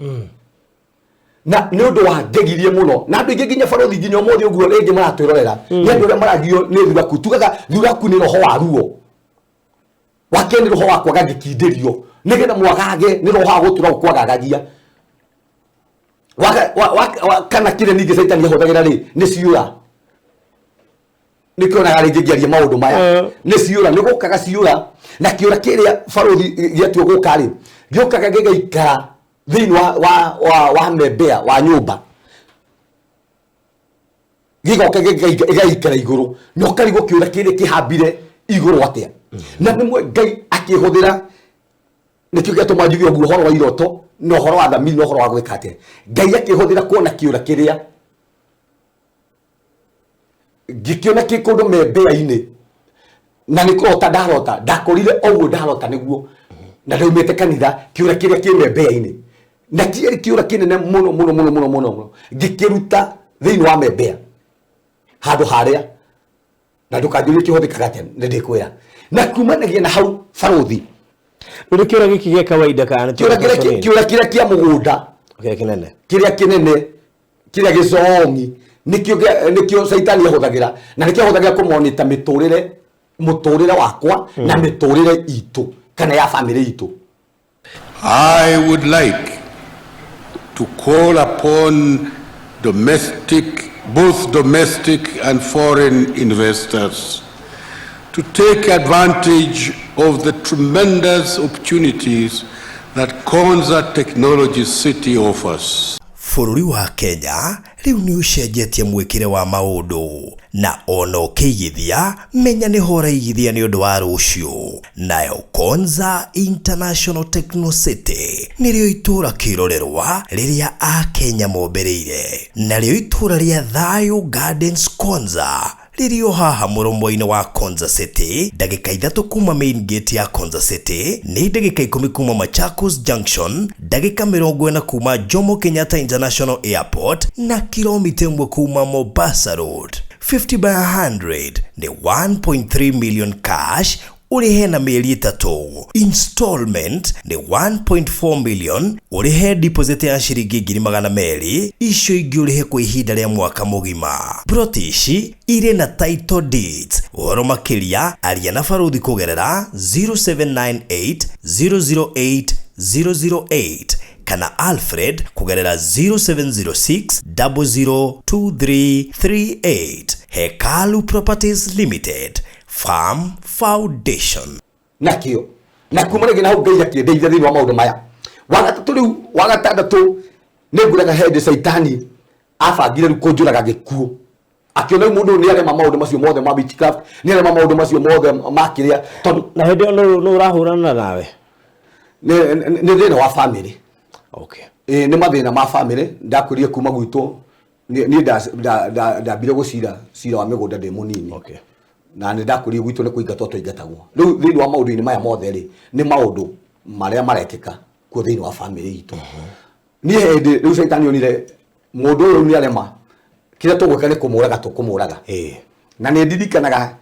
Na nĩ ũndũ wa ngegirie mũno na andũ aingĩ, nginya barũthi, nginya ũmũthĩ ũguo rĩngĩ maratwĩrorera, nĩ andũ arĩa maragio nĩ thuraku. Tugaga thuraku nĩ roho wa ruo. Wake nĩ roho wa kwaga gĩkindĩrio, nĩgetha mwagage, nĩ roho wa gũtũra ũkwagagagia. Kana kĩrĩa ningĩ caitani ahũthagĩra rĩ, nĩ ciũra. Nĩkĩonaga rĩngĩ ngĩaria maũndũ maya, nĩ ciũra, nĩ gũkaga ciũra. Na kĩũra kĩrĩa, barũthi, gĩatua gũka rĩ, gĩũkaga gĩgaikara thĩinĩ wa membea wa nyũmba, gĩgoka gĩgaikara igũrũ, na ũkarigwo kĩũra kĩrĩa kĩhambire igũrũ atĩa. Na rĩmwe Ngai akĩhũthĩra, nĩkĩo gĩatũma njuge ũguo, ũhoro wa iroto na ũhoro wa thamiri na ũhoro wa gwĩka atĩa, Ngai akĩhũthĩra kuona kĩũra kĩrĩa ngĩkĩona kĩ kũndũ membea-inĩ, na nĩ kũrota ndarota, ndakorire ũguo ndarota nĩguo, na ndaumĩte kanitha, kĩũra kĩrĩa kĩ membea-inĩ, na kĩarĩ kĩũra kĩnene mũno mũno mũno mũno mũno mũno, ngĩkĩruta thĩinĩ wa membea handũ harĩa. Na ndũkanjũrie kĩhũthĩkaga atĩa, nĩ ndĩkwĩra. Na kumanagia na hau, barũthi, Rĩu nĩ kĩũra gĩkĩ gĩa kawaida kana nĩ kĩũra kĩrĩa tũnini? Kĩũra kĩrĩa kĩa mũgũnda. Kĩrĩa kĩnene? Kĩrĩa kĩnene, kĩrĩa gĩcongi, nĩkĩo caitani ahũthagĩra, na nĩkĩo ahũthagĩra kũmonita mĩtũrĩre, mũtũrĩre wakwa na mĩtũrĩre itũ kana ya famĩlĩ itũ. I would like to call upon domestic, both domestic and foreign investors to take advantage of the tremendous opportunities that Konza Technology City offers. Bũrũri wa Kenya rĩu nĩ ũcenjetie mwĩkĩre wa maũndũ na ona ũkĩigithia menya nĩho ũraigithia nĩ ũndũ wa rũciũ. Nayo Konza International Techno City nĩrĩo itũũra kĩrorerwa rĩrĩa Akenya mombĩrĩire, narĩo itũũra rĩa Thayo Gardens Konza rĩrĩ o haha mũromo-inĩ wa Konza City, ndagĩka 3 kuma main gate ya Konza City, nĩ ndagĩka 10 kuma Machakos Junction, ndagĩka 40 kuma Jomo Kenyatta International Airport na kilomita 1 kuma Mombasa Road. 50 by 100 nĩ 1.3 million cash ũrĩhe na mĩeri 3. Installment nĩ 1.4 million ũrĩhe deposit ya ciringi 200,000, icio ingĩ ũrĩhe kwa ihinda rĩa mwaka mũgima. Plot ici irĩ na title deeds. Ũhoro makĩria aria na Barũthi kũgerera 0798 008 008 kana Alfred kũgerera 0706 002338. Hekalu Properties Limited, Farm Foundation. Nakio na kuma rĩngĩ na hau Ngai akĩndeithia thĩinĩ wa maũndũ maya. Wa gatatũ rĩu, wa gatandatũ nĩ ngũraga hĩndĩ Caitani abangire rĩu kũnjũraga gĩkuũ. Akĩona rĩu mũndũ ũyũ nĩ arema maũndũ macio mothe ma witchcraft, nĩ arema maũndũ macio mothe ma kĩrĩa, tondũ na hĩndĩ ĩyo nũ ũrahũrana nawe? Nĩ thĩna wa family. Okay. Nĩ mathĩna ma family ndakwĩrire kuma gwitũ niĩ ndambire gũcira cira wa mĩgũnda ndĩ mũnini. Okay. Na nĩ ndakwĩrire gwitũ nĩ kũingatwo twaingatagwo. Rĩu thĩinĩ wa maũndũ-inĩ maya mothe rĩ, nĩ maũndũ marĩa marekĩka kuo thĩinĩ wa family itũ. Niĩ hĩndĩ rĩu Caitani onire mũndũ ũyũ nĩ arema, kĩrĩa tũgwĩka nĩ kũmũraga tũkũmũraga. Na nĩ ndirikanaga,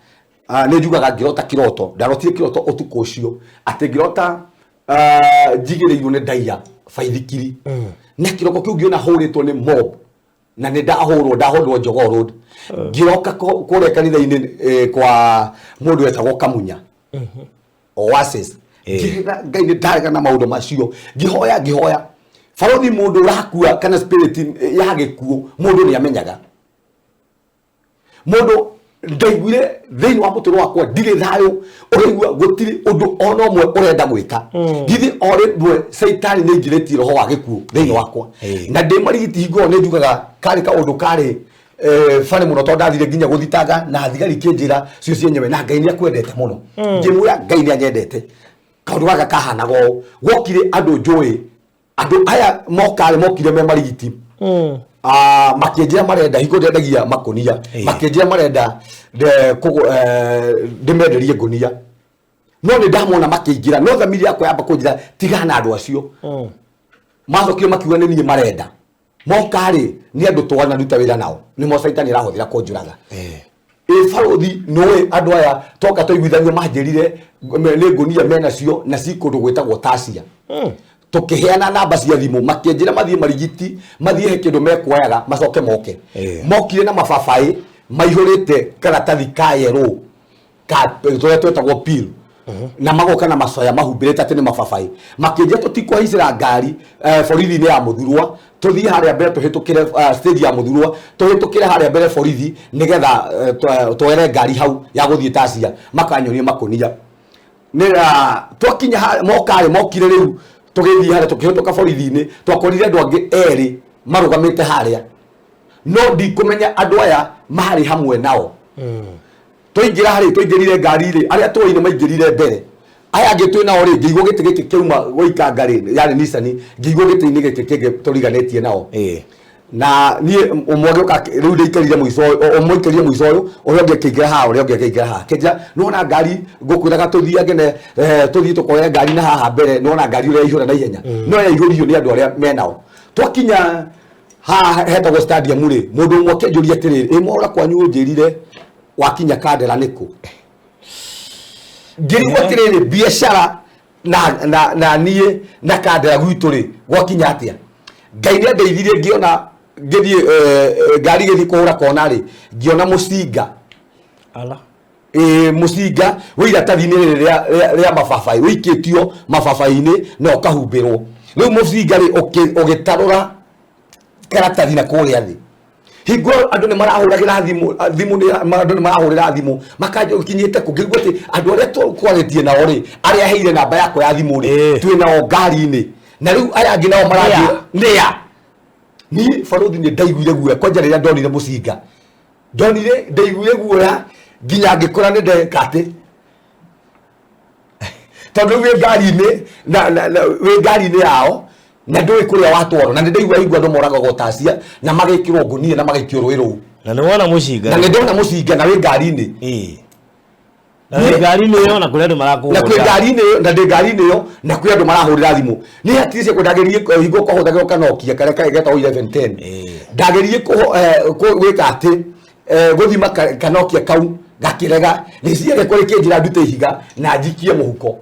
nĩ njugaga ngĩrota kĩroto, ndarotire kĩroto ũtukũ ũcio, atĩ ngĩrota, njigĩrĩirwo nĩ ndaiya baithikiri. Na kĩroko kĩu ngĩona hũrĩtwo nĩ mob, na nĩ ndahũrwo, ndahũrwo Jogoo Road. Ngĩroka kũrĩa kanitha-inĩ, kwa mũndũ wetagwo Kamunya. Oasis. Ngĩra Ngai nĩ ndarega na maũndũ macio. Ngĩhoya, ngĩhoya. Barũthi mũndũ ũrakua kana spirit ya gĩkuũ, mũndũ nĩ amenyaga. Mũndũ ndaiguire thĩinĩ wa mũtũrĩre wakwa ndirĩ thayũ, ũraigua gũtirĩ ũndũ ona ũmwe ũrenda gwĩka. Githĩ o rĩmwe Caitani nĩ aingĩrĩtie roho wa gĩkuũ thĩinĩ wakwa. Na ndĩ marigiti hingo ĩyo nĩ njugaga karĩ kaũndũ karĩ, funny mũno tondũ ndathire nginya gũthitanga na thigari ikĩnjĩra cio cienyewe na Ngai nĩ akwendete mũno. Ngĩmwĩra Ngai nĩ anyendete. Kaũndũ gaka kahanaga ũũ. Gwokire andũ njũĩ, andũ aya mokarĩ mokire me marigiti. Makĩnjĩra marenda, hingo ndendagia makũnia. Makĩnjĩra marenda ndĩmenderie ngũnia. No nĩ ndamona makĩingĩra, no thamiri yakwa yamba kũnjĩra tigana na andũ acio. Macokire makiuga nĩ niĩ marenda. Mokarĩ nĩ andũ twanaruta wĩra nao, nĩmo Caitani arahũthĩra kũnjũraga. Ĩ barũthi nĩũĩ andũ aya toka tũiguithanie manjĩrire nĩ ngũnia menacio na ci kũndũ gwĩtagwo Tasia. Tũkĩheana namba cia thimũ, makĩnjĩra mathiĩ marigiti, mathiĩ he kĩndũ mekuoyaga, macoke moke. Mokire na mababaĩ maihũrĩte karatathi ka yerũ, ka tũrĩa twetagwo peel. Na magoka na macoya mahumbĩrĩte atĩ nĩ mababaĩ. Makĩnjĩra tũtikũhaicĩra ngari, borithi-inĩ ya Mũthurwa, tũthiĩ harĩa mbere tũhĩtũkĩre, stage ya Mũthurwa, tũhĩtũkĩre harĩa mbere borithi nĩgetha, twere ngari hau ya gũthiĩ Tasia, makanyonia makũnia. Nĩ, twakinya mokarĩ, mokire rĩu tũgĩthiĩ harĩa tũkĩhĩtũka borithi-inĩ, twakorire andũ angĩ erĩ marũgamĩte harĩa. No ndikũmenya andũ aya marĩ hamwe nao. Twaingĩra harĩ, twaingĩrire ngari-rĩ, arĩa tũĩ-inĩ maingĩrire mbere. Aya angĩ twĩ nao rĩ, ngĩigua gĩtĩ gĩkĩ kĩauma gũikanga rĩ, yarĩ Nissan, ngĩigua gĩtĩ-inĩ gĩkĩ kĩngĩ tũriganĩtie nao. Na niĩ ũmwe agĩũka, rĩu ndĩikarire mũico ũyũ, ũmwe aikarire mũico ũyũ, ũrĩa ũngĩ akĩingĩra haha, ũrĩa ũngĩ akĩingĩra haha. Akĩnjĩra, nĩwona ngari, ngũkwĩraga tũthiange ne, tũthiĩ tũkoe ngari na haha mbere, nĩwona ngari ũrĩa yaihũra na ihenya. No yaihũrio nĩ andũ arĩa menao. Twakinya haha hetagwo stadium rĩ, mũndũ ũmwe akĩnjũria atĩrĩrĩ, ĩ mwaũra kwanyu ũnjĩrire wakinya Kandara nĩkũ? Ngĩrigwo atĩrĩrĩ, biacara na niĩ na Kandara gwitũ rĩ, gwakinya atĩa? Ngai nĩ andeithirie ngĩona ngĩthiĩ, ngari gĩthiĩ kũhũra kona rĩ, ngĩona mũcinga. Ala. Mũcinga wĩ iratathi-inĩ rĩrĩ rĩa mababaĩ, wĩikĩtio mababaĩ-inĩ na ũkahumbĩrwo. Rĩu mũcinga rĩ, ũgĩtarũra karatathi na kũrĩa thĩ. Hingo andũ nĩ marahũragĩra thimũ, thimũ nĩ andũ nĩ marahũrĩra thimũ makanjia ũkinyĩte kũ, ngĩigua atĩ andũ arĩa tũkwarĩtie nao rĩ, arĩa heire namba yakwa ya thimũ rĩ, twĩ nao ngari-inĩ, na rĩu aya angĩ nao marathiĩ nĩa. Niĩ barũthi nĩ ndaiguire guoya kwanja rĩrĩa ndonire mũcinga, ndonire ndaiguire guoya nginya ngĩkora nĩ ndeka atĩ, tondũ rĩu wĩ ngari-inĩ na wĩ ngari-inĩ yao na ndũĩ kũrĩa watwarwo, na nĩ ndaigua igua andũ moragagwo tacia na magekĩrwo ngũnia na magaikio rũĩ rũu. Na nĩ wona mũcinga. Na nĩ ndona mũcinga na wĩ ngari-inĩ. Na wĩ ngari-inĩ ĩyo na kũrĩ andũ Na kwĩ marakũhũrĩra. Ngari-inĩ ĩyo na ndĩ ngari-inĩ ĩyo na kwĩ andũ marahũrĩra thimũ. Nĩ hatirĩ ciakwa ndageririe hingo kwahũthagĩrwo kanokia karĩa getagwo 1110. Ndageririe gwĩka atĩ gũthima kanokia kau gakĩrega, rĩciria rĩakwa rĩkĩnjĩra ndute ihiga na njikie mũhuko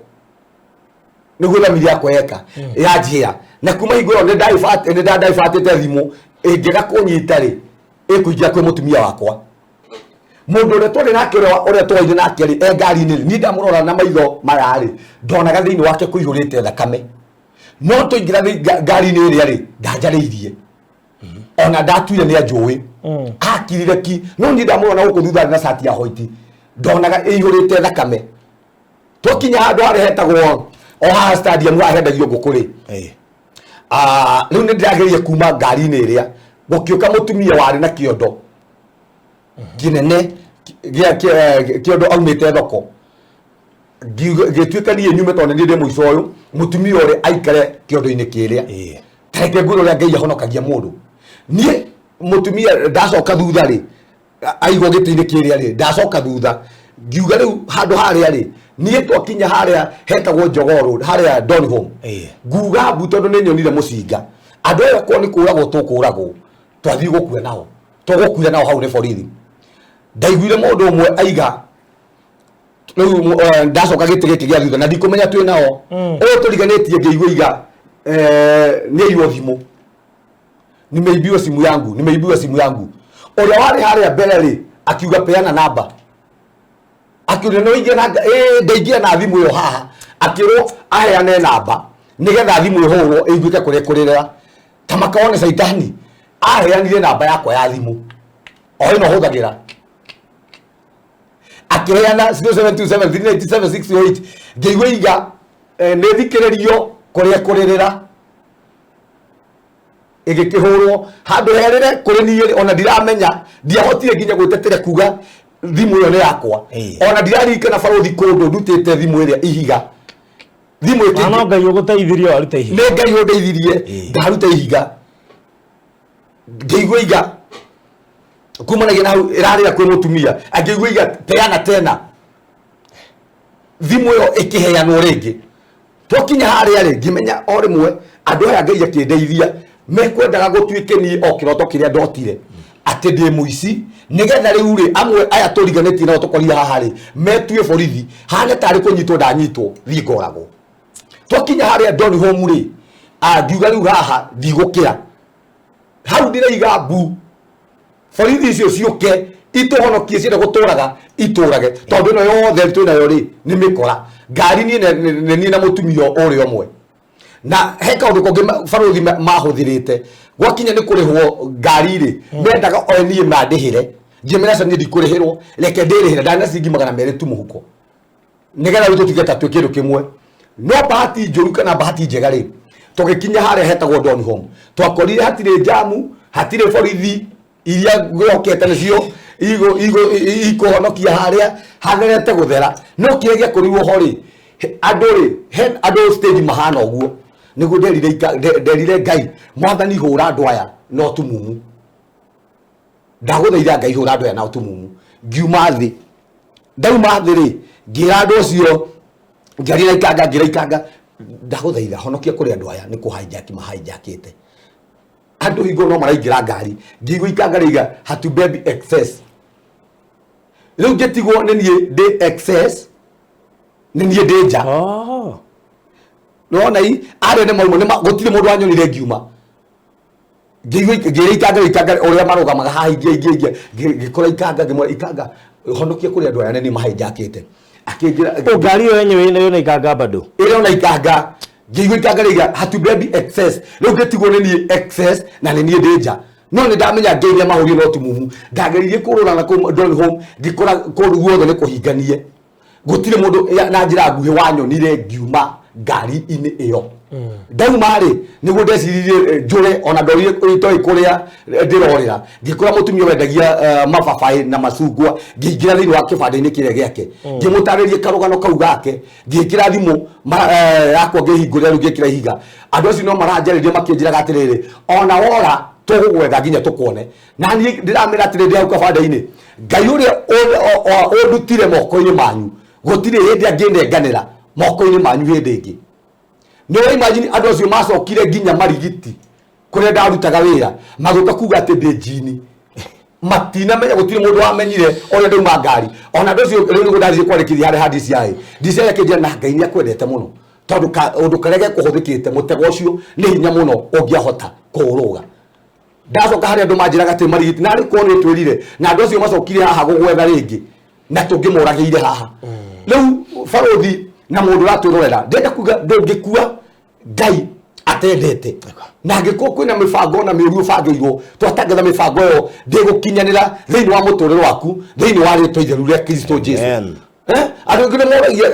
nĩguo thamiri yakwa yeka yanjĩra. Na kuma hingo ĩyo nĩ ndandaibatĩte thimũ ĩngĩaga kũnyita rĩ, ĩkũingĩra kwĩ mũtumia wakwa. Mũndũ ũrĩa twarĩ nake, ũrĩa twaire nake rĩ, e ngari-inĩ rĩ, niĩ ndamũrora na maitho maya rĩ, ndonaga thĩinĩ wake kũihũrĩte thakame. No twaingĩra ngari-inĩ ĩrĩa rĩ, ndanjarĩirie ona ndatuire nĩ anjũĩ, akirire ki, no niĩ ndamũrora gũkũ thutha arĩ na cati ya white, ndonaga ĩihũrĩte thakame. Twakinya handũ harĩa hetagwo o haha stadium haha hendagio ngũkũ rĩ, rĩu nĩ ndĩrageria kuma ngari-inĩ ĩrĩa, gũkĩũka mũtumia warĩ na kĩondo kĩnene gĩa kĩondo aumĩte thoko. Ngĩtuĩka niĩ nyume tondũ nĩ niĩ ndĩ mũico ũyũ, mũtumia ũrĩa aikare kĩondo-inĩ kĩrĩa. Ta reke ngwĩre ũrĩa Ngai ahonokagia mũndũ. Niĩ mũtumia ndacoka thutha rĩ, aigwo gĩtĩ-inĩ kĩrĩa rĩ, ndacoka thutha ngiuga rĩu handũ harĩa rĩ, niĩ twakinya harĩa hetagwo Jogoo Road harĩa Donholm, nguga mbu tondũ nĩ nyonire mũcinga. Andũ aya okorwo nĩ kũragwo tũkũragwo, twathiĩ gũkua nao, tũgũkuire nao hau nĩ borithi. Ndaiguire mũndũ ũmwe aiga rĩu ndacoka gĩtĩ gĩkĩ gĩa thutha na ndikũmenya twĩ nao ũyũ tũriganĩtie, ngĩigua iga nĩ aiywo thimũ, nimeibiwa simu yangu, nimeibiwa simu yangu. Ũrĩa warĩ harĩa mbere rĩ, akiuga peana namba, akiuria no ingĩra na ndaingĩra na thimũ ĩyo haha, akĩrwo aheane namba nĩgetha thimũ ĩhũrwo ĩiguĩke kũrĩa ĩkũrĩrĩra. Ta makaone caitani aheanire namba yakwa ya thimũ o ĩno hũthagĩra, akĩheana 0727397608. Ngĩigua iga nĩ thikĩrĩrio kũrĩa kũrĩrĩra, ĩgĩkĩhũrwo handũ herĩre kũrĩ niĩ ona ndiramenya, ndiahotire nginya gwĩtetera kuga thimũ ĩyo nĩ yakwa. Ona ndiraririkana barũthi kũndũ ndutĩte thimũ ĩrĩa ihiga, thimũ Na no Ngai ũgũteithirie waruta ihiga. Nĩ Ngai ũndeithirie ndaruta ihiga. Ngĩigua iga kumanagia na hau ĩrarĩra kwĩ mũtumia, angĩigua iga peana tena, thimũ ĩyo ĩkĩheanwo rĩngĩ. Twakinya harĩa rĩ, ngĩmenya o rĩmwe andũ aya Ngai akĩndeithia mekwendaga gũtuĩke niĩ o kĩroto kĩrĩa ndotire atĩ ndĩ mũici, nĩgetha rĩu rĩ, amwe aya tũriganĩtie nao tũkorire haha rĩ, metue borithi hane tarĩ kũnyitwo ndanyitwo thiĩ ngoragwo. Twakinya harĩa Donholm rĩ, ngiuga rĩu haha ndigũkĩra hau, ndĩraiga mbu borithi icio ciũke itũhonokie, cienda gũtũraga itũrage, tondũ ĩno yothe twĩnayo rĩ nĩ mĩkora ngari. Niĩ nĩ niĩ na mũtumia ũrĩa ũmwe, na he kaũndũ kangĩ barũthi mahũthĩrĩte gwakinya nĩ kũrĩhwo ngari rĩ, mendaga o niĩ mandĩhĩre. Ngĩmera aca, niĩ ndikũrĩhĩrwo, reke ndĩrĩhĩre, ndarĩ na ciringi 200 tu mũhuko, nĩgetha rĩu tũtuĩke ta twĩ kĩndũ kĩmwe. No bahati njũru kana bahati njega rĩ, tũgĩkinya harĩa hetagwo Donholm, twakorire hatirĩ njamu, hatirĩ borithi iria gwĩhokete nĩcio ikũhonokia harĩa hatherete gũthera. No kĩrĩa gĩakorirwo ho rĩ, andũ rĩ, he andũ stage mahana ũguo nĩguo nderire nderire Ngai, Mwathani, hũra andũ aya na ũtumumu, ndagũthaitha Ngai, hũra andũ aya na ũtumumu. Ngiuma thĩ, ndauma thĩ rĩ, ngĩra andũ acio, ngĩaria na ikanga, ngĩra ikanga, ndagũthaitha honokia kũrĩ andũ aya nĩ kũ hijack mahijackĩte andũ hingo no maraingĩra ngari. Ngĩigua ikanga rĩiga hatubebi excess. Rĩu ngĩtigwo nĩ niĩ ndĩ excess, nĩ niĩ ndĩ nja. Nĩwona i arĩa nĩ mauma gũtirĩ mũndũ wanyonire ngiuma. Ngĩigua ngĩra ikanga, ikanga ũrĩa marũgamaga haha, ingĩ ingĩ ingĩ, ngĩkora ikanga, ngĩmwĩra, ikanga, honokia kũrĩ andũ aya nĩ niĩ mahijackĩte. Akĩnjĩra O ngari ĩyo yenyewe ĩna ĩna ikanga bado? Ĩrĩa ona ikanga. Ngĩigua ikanga rĩiga hatubebi excess. Rĩu ngĩtigwo nĩ niĩ excess na nĩ niĩ ndĩ nja. No nĩ ndamenya Ngai nĩ amahũrire no ti mumu. Ndageririe kũrũra na kũu Don Home, ngĩkora kũndũ guothe nĩ kũhinganie, gũtirĩ mũndũ na njĩra nguhĩ wanyonire ngiuma ngari-inĩ ĩyo. Ndauma rĩ, nĩguo ndeciririe njũre, ona ndorire itoĩ kũrĩa ndĩrorĩra, ngĩkora mũtumia wendagia mababaĩ na macungwa, ngĩingĩra thĩinĩ wa kĩbanda-inĩ kĩrĩa gĩake, ngĩmũtarĩria karũgano kau gake, ngĩkĩra thimũ yakwa, ngĩhingũrĩra rĩu, ngĩkĩra ihiga. Andũ acio no maranjarĩria makĩnjĩraga atĩrĩrĩ, ona wora tũgũgwetha nginya tũkuone. Na niĩ ndĩramĩra atĩrĩ, ndĩ hau kabanda-inĩ, Ngai ũrĩa ũndutire moko-inĩ manyu gũtirĩ hĩndĩ angĩnenganĩra moko-inĩ manyu hĩndĩ ĩngĩ. Nĩ ũra imagine andũ acio macokire nginya Marigiti kũrĩa ndarutaga wĩra, magĩũka kuga atĩ ndĩ njini. Matinamenya, gũtirĩ mũndũ wamenyire ũrĩa ndauma ngari. Ona andũ acio rĩu nĩguo ndathiĩ kwandĩkithia harĩa ha DCI, DCI akĩnjĩra na Ngai nĩ akwendete mũno, tondũ ũndũ karĩa gekũhũthĩkĩte mũtego ũcio nĩ hinya mũno ũngĩahota kũũrũga. Ndacoka harĩa andũ manjĩraga atĩ Marigiti narĩ korwo nĩ twĩrire na andũ acio macokire haha gũgwetha rĩngĩ na tũngĩmũragĩire haha rĩu. Barũthi na mũndũ ũratwĩrorera, ndĩrenda kuga ndũngĩkua Ngai atendete, na angĩkorwo kwĩna mĩbango na mĩũru ũbangĩirwo, twatangatha mĩbango ĩyo ndĩgũkinyanĩra thĩinĩ wa mũtũrĩre waku, thĩinĩ wa rĩtwa itheru rĩa Kristo Jesu. Amen. Andũ aingĩ nĩ moragia,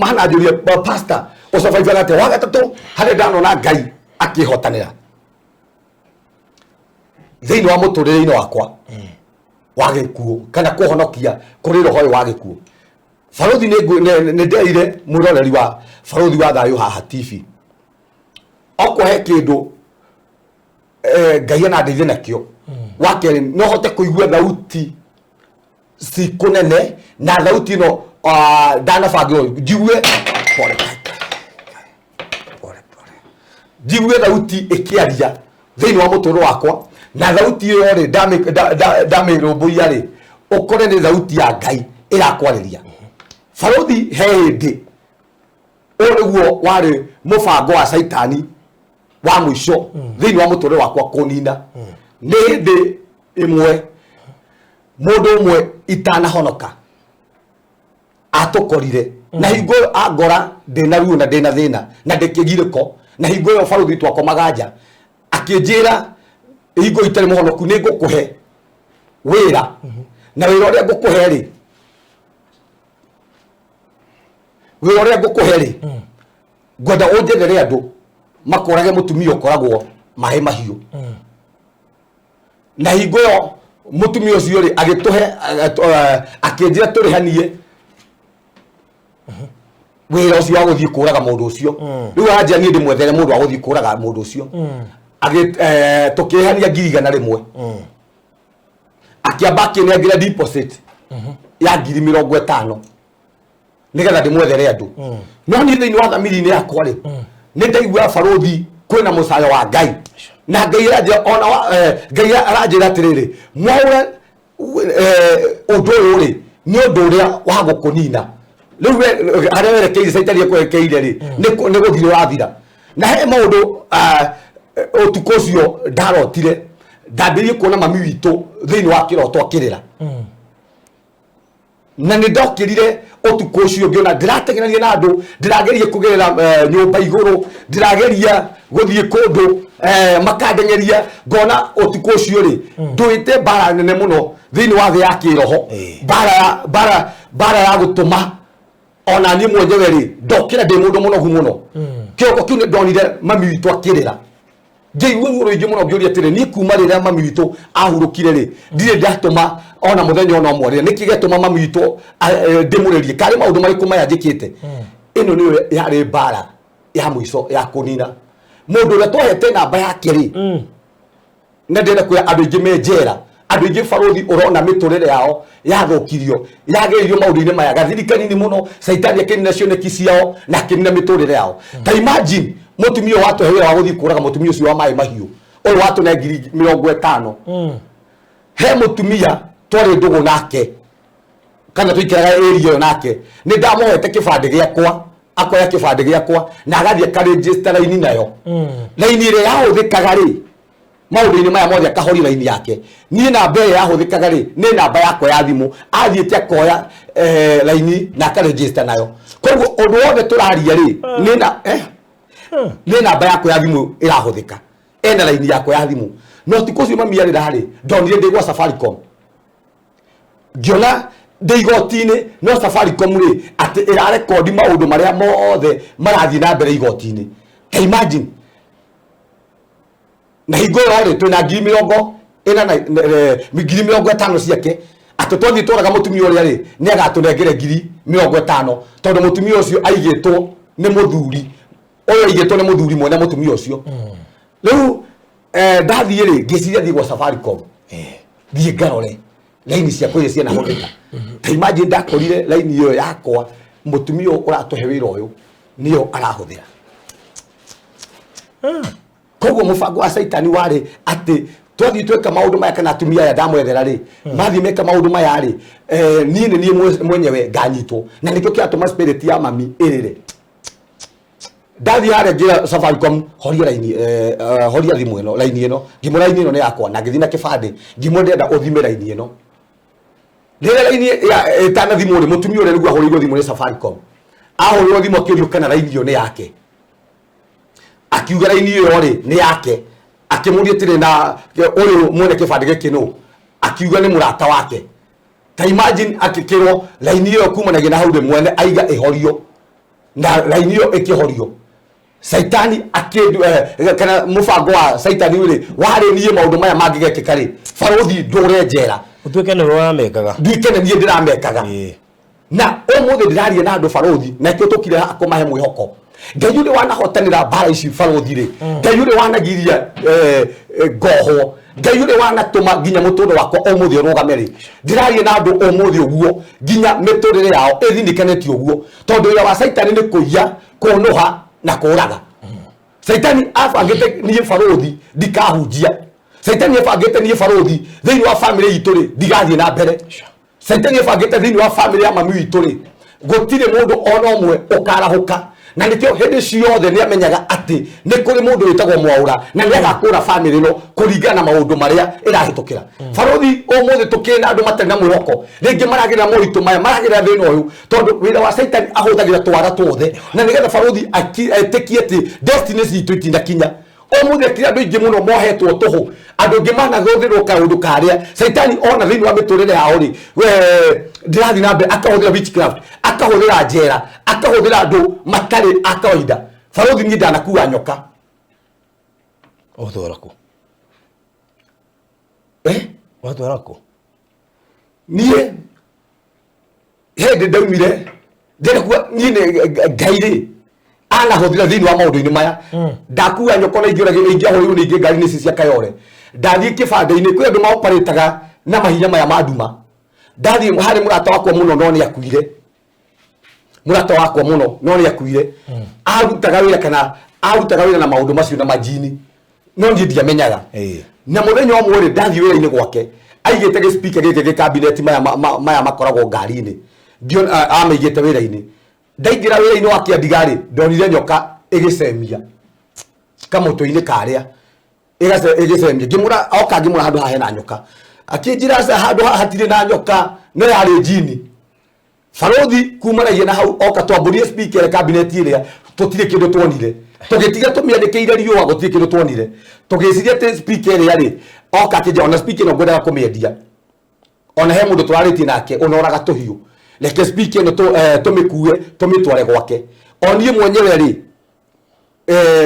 mananjũria, "Pastor, ũcabaibaga atĩa?" Wa gatatũ harĩa ndanona Ngai akĩhotanĩra thĩinĩ wa mũtũrĩre-inĩ wakwa wa gĩkuũ kana kũhonokia kũrĩ roho ũyũ wa gĩkuũ, barũthi, nĩ nderire mwĩroreri wa Barũthi wa Thayũ haha TV, okorwo he kĩndũ Ngai anandeithia nakĩo, wa kerĩ no hote kũigua thauti cikũnene na thauti ĩno ndanabangĩrwo njigue pole pole pole, njigue thauti ĩkĩaria thĩinĩ wa mũtũrĩre wakwa, na thauti ĩyo rĩ, ndamĩrũmbũiya rĩ, ũkore nĩ thauti ya Ngai ĩrakwarĩria. Barũthi, he hĩndĩ ũyũ nĩguo warĩ mũbango wa Caitani wa mũico thĩinĩ wa mũtũrĩre wakwa kũnina. Nĩ hĩndĩ ĩmwe mũndũ ũmwe itanahonoka atũkorire na hingo ĩyo angora ndĩna ruo na ndĩna thĩna na ndĩkĩgirĩko, na hingo ĩyo, barũthi, twakomaga nja, akĩnjĩra, hingo itarĩ mũhonoku, nĩ ngũkũhe wĩra, na wĩra ũrĩa ngũkũhe rĩ, wĩra ũrĩa ngũkũhe rĩ, ngwenda ũnjethere andũ makorage mũtumia ũkoragwo maĩ mahiũ. Na hingo ĩyo mũtumia ũcio rĩ, agĩtũhe akĩnjĩra tũrĩhanie wĩra ũcio wa gũthiĩ kũraga mũndũ ũcio. Rĩu aranjĩra niĩ ndĩmwethere mũndũ wa gũthiĩ kũraga mũndũ ũcio. Tũkĩrĩhania 100,000. Akĩamba akĩnengera deposit ya 50,000 nĩgetha ndĩmwethere andũ. No niĩ thĩinĩ wa thamiri-inĩ yakwa rĩ, nĩ ndaigua, barũthi, kwĩna mũcayo wa Ngai, na Ngai aranjĩra ona Ngai aranjĩra atĩrĩrĩ, mwaũre ũndũ ũyũ rĩ, nĩ ũndũ ũrĩa wa gũkũnina rĩu harĩa werekeire Caitani ekwerekeire rĩ, nĩ gũthira ũrathira. Na he maũndũ ũtukũ ũcio ndarotire, ndambĩrĩirie kuona mami witũ thĩinĩ wa kĩroto akĩrĩra, na nĩ ndokĩrire ũtukũ ũcio ngĩona ndĩrateng'erania na andũ, ndĩrageria kũgerera nyũmba igũrũ, ndĩrageria gũthiĩ kũndũ, makandeng'eria. Ngona ũtukũ ũcio rĩ, ndũĩte mbara nene mũno thĩinĩ wa thĩ ya kĩroho, mbara ya gũtũma ona niĩ mwenyewe rĩ, ndokĩra ndĩ mũndũ mũnogu mũno. Kĩroko kĩu nĩ ndonire mami witũ akĩrĩra, ngĩigua ruo rũingĩ mũno, ngĩũria atĩrĩ, niĩ kuma rĩrĩa mami witũ ahurũkire rĩ, ndirĩ ndatũma ona mũthenya ona ũmwe rĩrĩa. Nĩkĩ gĩatũma mami witũ ndĩmũrĩrie? Karĩ maũndũ marĩkũ maya njĩkĩte? Ĩno nĩyo yarĩ mbara ya mũico ya kũnina mũndũ ũrĩa twahete namba yake rĩ. Na ndĩrenda kwĩra andũ aingĩ me njera, andũ aingĩ, barũthi, ũrona mĩtũrĩre yao yathũkirio, yagĩrĩirio maũndũ-inĩ maya gathiri kanini mũno, Caitani akĩnina cioneki ciao na akĩnina mĩtũrĩre yao. Ta imagine mũtumia ũyũ watũhe wĩra wa gũthiĩ kũraga mũtumia ũcio wa maĩ mahiũ, ũyũ watũne 50,000. He mũtumia twarĩ ndũgũ nake kana tũikaraga area ĩyo nake, nĩ ndamũhete kĩbandĩ gĩakwa, akoya kĩbandĩ gĩakwa na agathiĩ akarĩnjĩsta raini nayo, raini ĩrĩa yahũthĩkaga rĩ maũndũ-inĩ maya mothe, akahoria raini yake. Niĩ namba ĩrĩa yahũthĩkaga rĩ, nĩ namba yakwa ya thimũ. Athiĩte akoya raini na akarĩnjĩsta nayo. Koguo ũndũ wothe tũraria rĩ, nĩ na nĩ namba yakwa ya thimũ ĩrahũthĩka, ena raini yakwa ya thimũ. Na ũtukũ ũcio mami arĩra rĩ, ndonire ndĩ gwa Safaricom, ngĩona ndĩ igoti-inĩ, no Safaricom rĩ, atĩ ĩrarekondi maũndũ marĩa mothe marathiĩ na mbere igoti-inĩ. Ta imagine, na hingo ĩyo rĩ, twĩna 40,000 na 50,000 ciake, atĩ twathiĩ tworaga mũtumia ũrĩa rĩ, nĩ agatũnengere 50,000, tondũ mũtumia ũcio aigĩtwo nĩ mũthuri ũyũ, aigĩtwo nĩ mũthuri mwene mũtumia ũcio. Rĩu ndathiĩ rĩ, ngĩciria thiĩ gwa Safaricom, thiĩ ngarore laini ciakwa iria cianahũthĩka. Ta imagine, ndakorire laini ĩyo yakwa, mũtumia ũyũ ũratũhe wĩra ũyũ nĩyo arahũthĩra. Koguo mũbango wa Caitani warĩ atĩ twathiĩ tweka maũndũ maya, kana atumia aya ndamwethera rĩ, mathiĩ meka maũndũ maya rĩ, niĩ nĩ niĩ mwenyewe nganyitwo. Na nĩkĩo kĩratũma spirit ya mami ĩrĩre. Ndathiĩ harĩa ngĩra Safaricom, horia raini, horia thimũ ĩno, raini ĩno. Ngĩmwĩra raini ĩno nĩ yakwa, na ngĩthiĩ na kĩbandĩ, ngĩmwĩra ndĩrenda ũthime raini ĩno. Rĩrĩa raini ĩtanathimwo rĩ, mũtumia ũrĩa nĩguo ahũrĩirwo thimũ nĩ Safaricom, ahũrĩrwo thimũ akĩũrio kana raini ĩyo nĩ yake, akiuga raini ĩyo rĩ nĩ yake. Akĩmũria atĩrĩ, na ũyũ mwene kĩbandĩ gĩkĩ nũ? Akiuga nĩ mũrata wake. Ta imagine, akĩkĩrwo raini ĩyo kumanagia na hau rĩ, mwene aiga ĩhorio, na raini ĩyo ĩkĩhorio. Caitani akĩndu kana mũbango wa Caitani rĩ warĩ niĩ maũndũ maya mangĩgekĩka rĩ, barũthi, ndũre njera. Ũtuĩke nĩwe wamekaga. Nduĩke nĩ niĩ ndĩramekaga. Na ũmũthĩ ndĩraria na andũ, barũthi, na ikĩo tũkire haha kũmahe mwĩhoko. Ngai ũrĩa wanahotanĩra mbara ici, barũthi rĩ, Ngai ũrĩa wanagiria ngohwo, Ngai ũrĩa wanatũma nginya mũtũrĩre wakwa ũmũthĩ ũrũgame rĩ, ndĩraria na andũ ũmũthĩ ũguo nginya mĩtũrĩre yao ĩthinĩkanĩtie ũguo, tondũ wĩra wa Caitani nĩ kũiya, kũnũha na kũraga. Caitani abangĩte niĩ barũthi ndikahunjia. Caitani abangĩte niĩ barũthi thĩinĩ wa famĩlĩ itũ rĩ ndigathiĩ na mbere. Caitani abangĩte thĩinĩ wa famĩlĩ ya mami witũ rĩ gũtirĩ mũndũ ona ũmwe ũkarahũka. Na nĩkĩo hĩndĩ ciothe nĩ amenyaga atĩ nĩ kũrĩ mũndũ wĩtagwo Mwaũra na nĩ agakũra famĩlĩ ĩno kũringana na maũndũ marĩa ĩrahĩtũkĩra. Barũthi, ũmũthĩ tũkĩrĩ na andũ matarĩ na mwĩhoko, rĩngĩ maragĩrĩra moritũ maya, maragĩrĩra thĩna ũyũ, tondũ wĩra wa Caitani ahũthagĩra twara tuothe na nĩgetha barũthi etĩkie atĩ destiny citũ itinakinya. Ũmũthĩ akĩrĩ andũ aingĩ mũno mohetwo tũhũ, andũ aingĩ managũthĩrwo kaũndũ karĩa Caitani ona thĩinĩ wa mĩtũrĩre yao rĩ, we ndĩrathiĩ na mbere, akahũthĩra witchcraft, akahũthĩra njera, akahũthĩra andũ matarĩ a kawaida. Barũthi, niĩ ndanakua nyoka. Ũtwara kũ? Eh? Watwara kũ? Niĩ hĩndĩ ndaumire ndĩrekuga niĩ nĩ Ngai rĩ anahũthĩra thĩinĩ wa maũndũ-inĩ maya. Ndakua nyoko na ingĩahũrĩirwo nĩ ingĩ ngari-inĩ ici cia Kayore. Ndathiĩ kĩbandĩ-inĩ, kwĩ andũ maoparĩtaga na mahinya maya ma nduma. Ndathiĩ harĩ mũrata wakwa mũno, no nĩ akuire, mũrata wakwa mũno no nĩ akuire, arutaga wĩra kana arutaga wĩra na maũndũ macio na majini, no niĩ ndiamenyaga. Na mũthenya ũmwe rĩ, ndathiĩ wĩra-inĩ gwake, aigĩte gĩspika gĩkĩ gĩkabineti maya maya makoragwo ngari-inĩ. Ngĩona amĩigĩte wĩra-inĩ. Ndaingĩra wĩra-inĩ wa kĩandiga rĩ, ndonire nyoka ĩgĩcemia kamũtwe-inĩ karĩa ĩgĩcemia. Ngĩmũra oka, ngĩmũra handũ haha hena nyoka. Akĩnjĩra aca, handũ haha hatirĩ na nyoka, no yarĩ njini. Barũthi, kumanagia na hau oka twambũrie speaker ĩrĩa cabinet ĩrĩa, tũtirĩ kĩndũ tuonire. Tũgĩtiga tũmĩanĩkĩire riũa, gũtirĩ kĩndũ tuonire. Tũgĩciria atĩ speaker ĩrĩa rĩ, oka akĩnjĩra ona speaker ĩno ngwendaga kũmĩendia, ona he mũndũ tũrarĩtie nake ũnoraga tũhiũ, reke speaker ĩno tũmĩkue tũmĩtware gwake. O niĩ mwenyewe rĩ,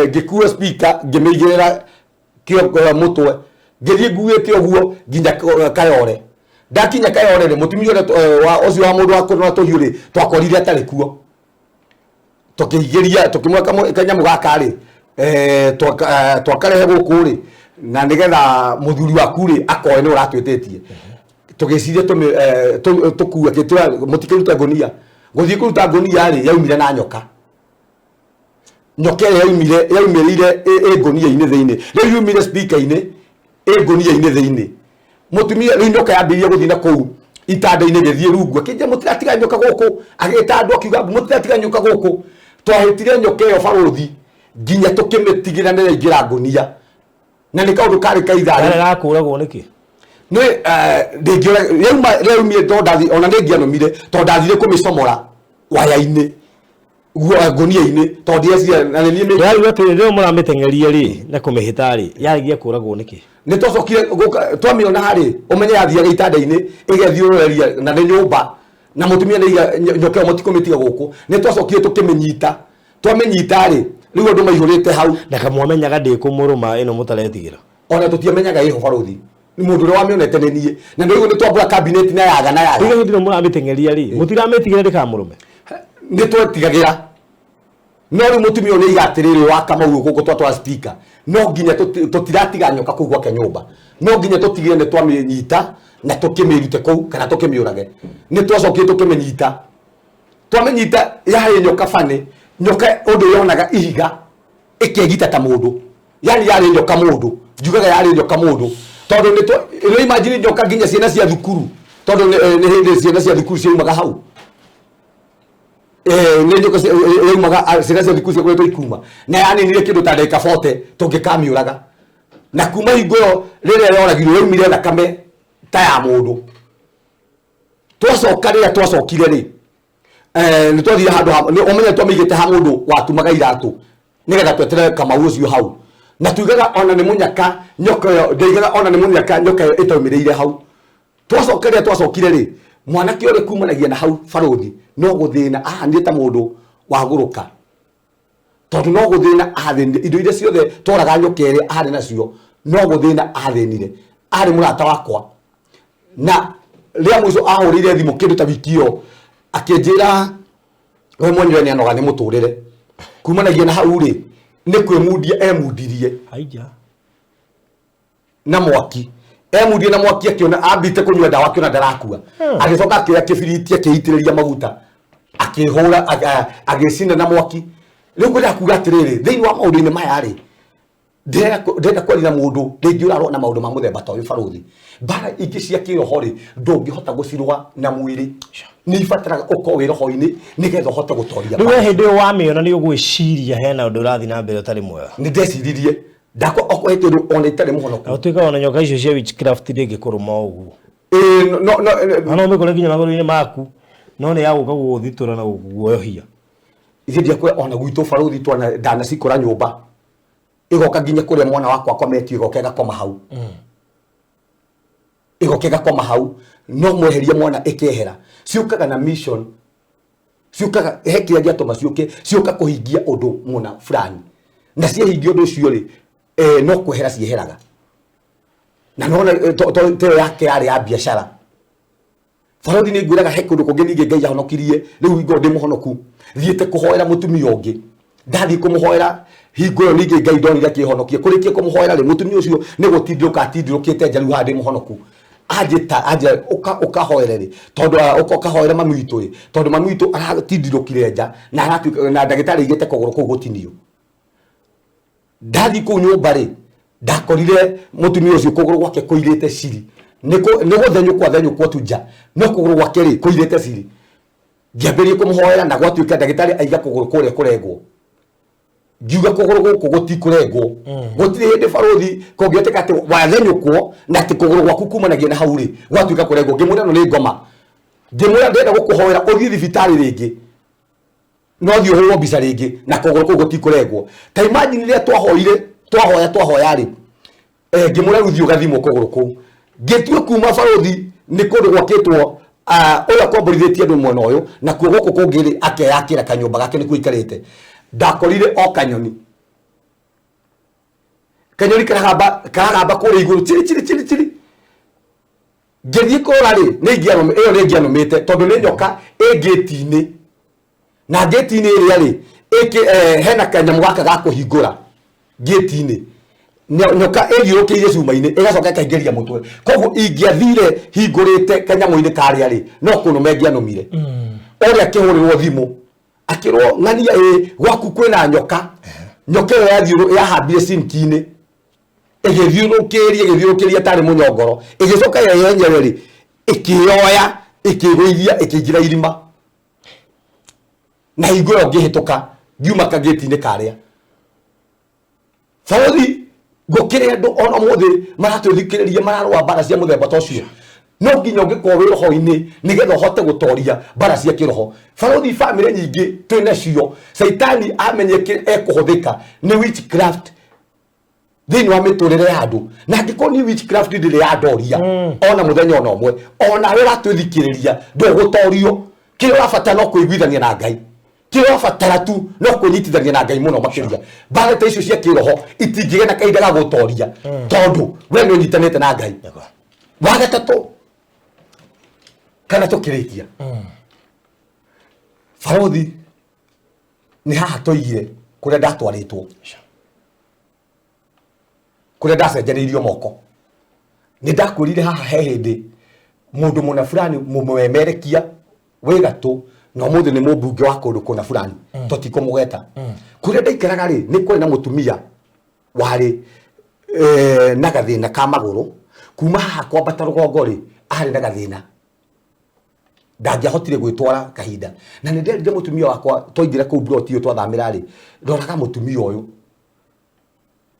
ngĩkua speaker, ngĩmĩigĩrĩra mũtwe, ngĩthiĩ nguĩte ũguo nginya Kayore. Ndakinya Kayore rĩ, mũtumia ũrĩa ũcio wa mũndũ wa kũnora tũhiũ rĩ, twakorire atarĩ kuo. Tũkĩingĩria, tũkĩmũhe kanyamũ gaka rĩ, twakarehe gũkũ rĩ, na nĩgetha mũthuri waku rĩ akoe nĩ ũratwĩtĩtie. Tũgĩciria tũkue, akĩtwĩra mũtikĩrute ngũnia. Gũthiĩ kũruta ngũnia rĩ, yaumire na nyoka. Nyoka ĩrĩa yaumire yaumĩrĩire ĩ ngũnia-inĩ thĩinĩ. Rĩu yumire speaker-inĩ ĩ ngũnia-inĩ thĩinĩ. Mũtumia rĩu, nyoka yambĩrĩria gũthiĩ na kũu itanda-inĩ, gĩthiĩ rungu. Akĩnjĩra mũtiratiga nyoka gũkũ, agĩta andũ akiuga mũtiratiga nyoka gũkũ. Twahĩtire nyoka ĩyo, barũthi, nginya tũkĩmĩtigĩra nĩ yaingĩra ngũnia, na nĩ kaũndũ karĩ ka ithaa. Karĩ gakũragwo nĩkĩ? Nĩ ndĩngĩora yauma yaumire, tondũ ndathi ona nĩ ngĩanũmire, tondũ ndathire kũmĩcomora waya-inĩ. Ngũnia-inĩ tondũ ndieciria na nĩ niĩ. Ndĩrarigwo atĩrĩ, rĩrĩa mũramĩteng'eria rĩ na kũmĩhĩta rĩ, yaregia kũragwo nĩkĩ? Nĩ twacokire twamĩona rĩ, ũmenye yathiaga itanda-inĩ ĩgethiũrũrĩria na nĩ nyũmba na mũtumia nĩ iga nyoka ĩyo mũtikũmĩtiga gũkũ. Nĩ twacokire tũkĩmĩnyita. Twamĩnyita rĩ, rĩu andũ maihũrĩte hau. Na kamwamenyaga ndĩkũmũrũma ĩno mũtaretigĩra? Ona tũtiamenyaga ĩho, barũthi. Nĩ mũndũ ũrĩa wamĩonete nĩ niĩ, na nĩ nĩ twambũra cabinet na yaga na yaga. Rĩu hĩndĩ ĩrĩa mũramĩteng'eria rĩ, mũtiramĩtigĩra ndĩkamũrũme? Nĩ twetigagĩra, no rĩu mũtumia ũyũ nĩ aiga atĩrĩrĩ, wa Kamau gũkũ twatwara speaker, no nginya tũtiratiga nyoka kũu gwake nyũmba, no nginya tũtigĩre nĩ twamĩnyita na tũkĩmĩrute kũu kana tũkĩmĩũrage. Nĩ twacokire tũkĩmĩnyita. Twamĩnyita, yarĩ nyoka bani, nyoka ũndũ yonaga ihiga ĩkegita ta mũndũ, yani yarĩ nyoka mũndũ. Njugaga yarĩ nyoka mũndũ tondũ nĩ nĩ imagine nyoka nginya ciana cia thukuru, tondũ nĩ hĩndĩ ciana cia thukuru ciaumaga hau. Nĩ nyoka yaumaga, ciana cia thukuru ciakoretwo ikuma na yaninire kĩndũ ta ndagĩka 40 tũngĩkamiũraga. Na kuma hingo ĩyo rĩrĩa yoragirwo yaumire thakame ta ya mũndũ. Twacoka, rĩrĩa twacokire rĩ, nĩ twathire handũ ha ũmenye twamĩigĩte ha mũndũ watumaga iratũ nĩgetha twetere Kamau ũcio hau, na tuigaga ona nĩ mũnyaka nyoka ĩyo. Ndaigaga ona nĩ mũnyaka nyoka ĩyo ĩtaumĩrĩire hau. Twacoka, rĩrĩa twacokire rĩ, mwanake ũrĩa kumanagia na hau, barũthi, no gũthĩna ahanire ta mũndũ wagũrũka, tondũ no gũthĩna athĩnire. Indo iria ciothe tworaga nyoka ĩrĩa arĩ nacio, no gũthĩna athĩnire. Arĩ mũrata wakwa, na rĩa mũico ahũrĩire thimũ kĩndũ ta wiki ĩyo, akĩnjĩra we mwenyewe nĩ anoga nĩ mũtũrĩre. Kumanagia na hau rĩ, nĩ kwĩmundia emundirie. Haija. Na mwaki, emundie na mwaki. Akĩona ambite kũnyua ndawa, akĩona ndarakua, agĩcoka akĩoya kĩbiriti, akĩitĩrĩria maguta, akĩhũra, agĩcina na mwaki. Rĩu ngwenda kuga atĩrĩrĩ, thĩinĩ wa maũndũ-inĩ maya rĩ, ndĩrenda kwaria na mũndũ rĩngĩ ũrarũa na maũndũ ma mũthemba ta ũyũ. Barũthi, mbara ingĩ cia kĩroho rĩ, ndũngĩhota gũcirũa na mwĩrĩ, nĩ ibataraga ũkorwo wĩ roho-inĩ nĩgetha ũhote gũtoria. Rĩu we hĩndĩ ĩyo wamĩona, nĩ ũgwĩciria hena ũndũ ũrathiĩ na mbere ũtarĩ mwega? Nĩ ndeciririe ndakwa okorwo he kĩndũ ona itarĩ mũhonoku. Na ũtuĩka ona nyoka icio cia witchcraft ndĩngĩkũrũma ũguo. Ĩĩ, no. Na no ũmĩkore nginya magũrũ-inĩ maku, no nĩ ya gũka gũgũthitũra na gũkuoyohia. Ithuĩ ndiakwĩra ona gwitũ, barũthi, twana ndanacikora nyũmba, ĩgoka nginya kũrĩa mwana wakwa akometio, ĩgoka ĩgakoma hau, ĩgoka ĩgakoma hau, no mweherie mwana ĩkehera. Ciũkaga na mission, ciũkaga he kĩrĩa gĩatũma ciũke, ciũka kũhingia ũndũ mũna fulani, na ciahingia ũndũ ũcio rĩ, no kwehera cieheraga. Na nona teo yake yarĩ ya biacara. Barũthi, nĩ ngwĩraga he kũndũ kũngĩ ningĩ Ngai ahonokirie. Rĩu hingo ndĩ mũhonoku, thiĩte kũhoera mũtumia ũngĩ. Ndathiĩ kũmũhoera hingo ĩyo ningĩ Ngai ndonire akĩhonokia. Kũrĩkia kũmũhoera rĩ, mũtumia ũcio nĩ gũtindĩrũka atindĩrũkĩte nja. Rĩu haha ndĩ mũhonoku, anjĩta anjĩra ũka ũkahoere rĩ, tondũ ũka ũkahoere mami witũ rĩ, tondũ mami witũ aratindirũkire nja na aratuĩka na ndagĩtarĩ aigĩte kũgũrũ kũu gũtinio. Ndathiĩ kũu nyũmba rĩ, ndakorire mũtumia ũcio kũgũrũ gwake kũirĩte ciri, nĩ gũthenyũkwo athenyũkwo tu nja, no kũgũrũ gwake rĩ kũirĩte ciri. Ngĩambĩrĩria kũmũhoera, na gwatuĩka ndagĩtarĩ aiga kũgũrũ kũrĩa kũrengwo. Ngiuga kũgũrũ gũkũ gũtikũrengwo, gũtirĩ hĩndĩ, barũthi, kũngĩhoteka atĩ wathenyũkwo na atĩ kũgũrũ gwaku kumanagia na hau rĩ gwatuĩka kũrengwo. Ngĩmwĩra ĩno nĩ ngoma. Ngĩmwĩra ndĩrenda gũkũhoera ũthiĩ thibitarĩ rĩngĩ, no thiĩ ũhũrwo mbica rĩngĩ, na kũgũrũ kũu gũtikũrengwo. Ta imagine rĩrĩa twahoire, twahoya, twahoya rĩ, ngĩmwĩra rĩu thiĩ ũgathimwo kũgũrũ kũu. Ngĩtua kuma, barũthi, nĩ kũndũ gwakĩtwo, ũyũ akomborithĩtie andũ mwena ũyũ, nakuo gũkũ kũngĩ rĩ, akeyakĩra kanyũmba gake nĩkuo aikarĩte. Ndakorire o kanyoni, kanyoni karagamba, karagamba kũrĩa igũrũ, chiri chiri chiri chiri. Ngĩthiĩ kũrora rĩ, nĩ ingĩanũmĩ ĩyo, nĩ ingĩanũmĩte, tondũ nĩ nyoka ĩ ngĩti-inĩ, na ngĩti-inĩ ĩrĩa rĩ hena kanyamũ gaka ga kũhingũra ngĩti-inĩ. Nyoka ĩthiũrũkĩirie cuma-inĩ, ĩgacoka ĩkaingĩria mũtwe. Koguo ingĩathire hingũrĩte kanyamũ-inĩ karĩa rĩ, no kũnũma ĩngĩanũmire. Ũrĩa akĩhũrĩrwo thimũ, akĩrwo ng'ania ĩ gwaku kwĩna nyoka. Nyoka ĩyo yahambire sinki-inĩ, ĩgĩthiũrũkĩria, ĩgĩthiũrũkĩria tarĩ mũnyongoro, ĩgĩcoka yo yenyewe rĩ ĩkĩyoya, ĩkĩgũithia, ĩkĩingĩra irima. Na hingo ĩyo ngĩhĩtũka ngiuma kagĩti-inĩ karĩa, barũthi, gũkĩrĩ andũ ona ũmũthĩ maratwĩthikĩrĩria mararũa mbara cia mũthemba ta ũcio. No nginya ũngĩkorwo wĩ roho-inĩ nĩgetha ũhote gũtoria mbara cia kĩroho. Barothi, bamĩrĩ nyingĩ twĩ nacio, caitani amenye ekũhũthĩka nĩ witchcraft thĩinĩ wa mĩtũrĩre ya andũ. Na angĩkorwo nĩ witchcraft ndĩrĩ yandoria ona mũthenya ona ũmwe, onawe ũratwĩthikĩrĩria ndũgũtorio. Kĩrĩa ũrabatara no kwĩiguithania na Ngai, kĩrĩa ũrabatara tu no kwĩnyitithania na Ngai mũno makĩria. Mbara ta icio cia kĩroho itingĩgĩa na kahinda ga gũtoria tondũ we nĩ ũnyitanĩte na Ngai. Wa gatatũ, kana tũkĩrĩkia, barothi, nĩ haha tũigire kũrĩa ndatwarĩtwo, kũrĩa ndacenjanĩirio moko. Nĩ ndakwĩrire haha he hĩndĩ mũndũ mũna fulani mũmemerekia wĩ gatũ na ũmũthĩ nĩ mũmbunge wa kũndũ kũna fulani, tũtikũmũgweta. Kũrĩa ndaikaraga rĩ, nĩ kwarĩ na mũtumia warĩ na gathĩna ka magũrũ kuma haha kwambata rũgongo rĩ, arĩ na gathĩna ndangĩahotire gwĩtwara kahinda. Na nĩ nderire mũtumia wakwa twaingĩra kũu plot ĩyo twathamĩra rĩ, roraga mũtumia ũyũ.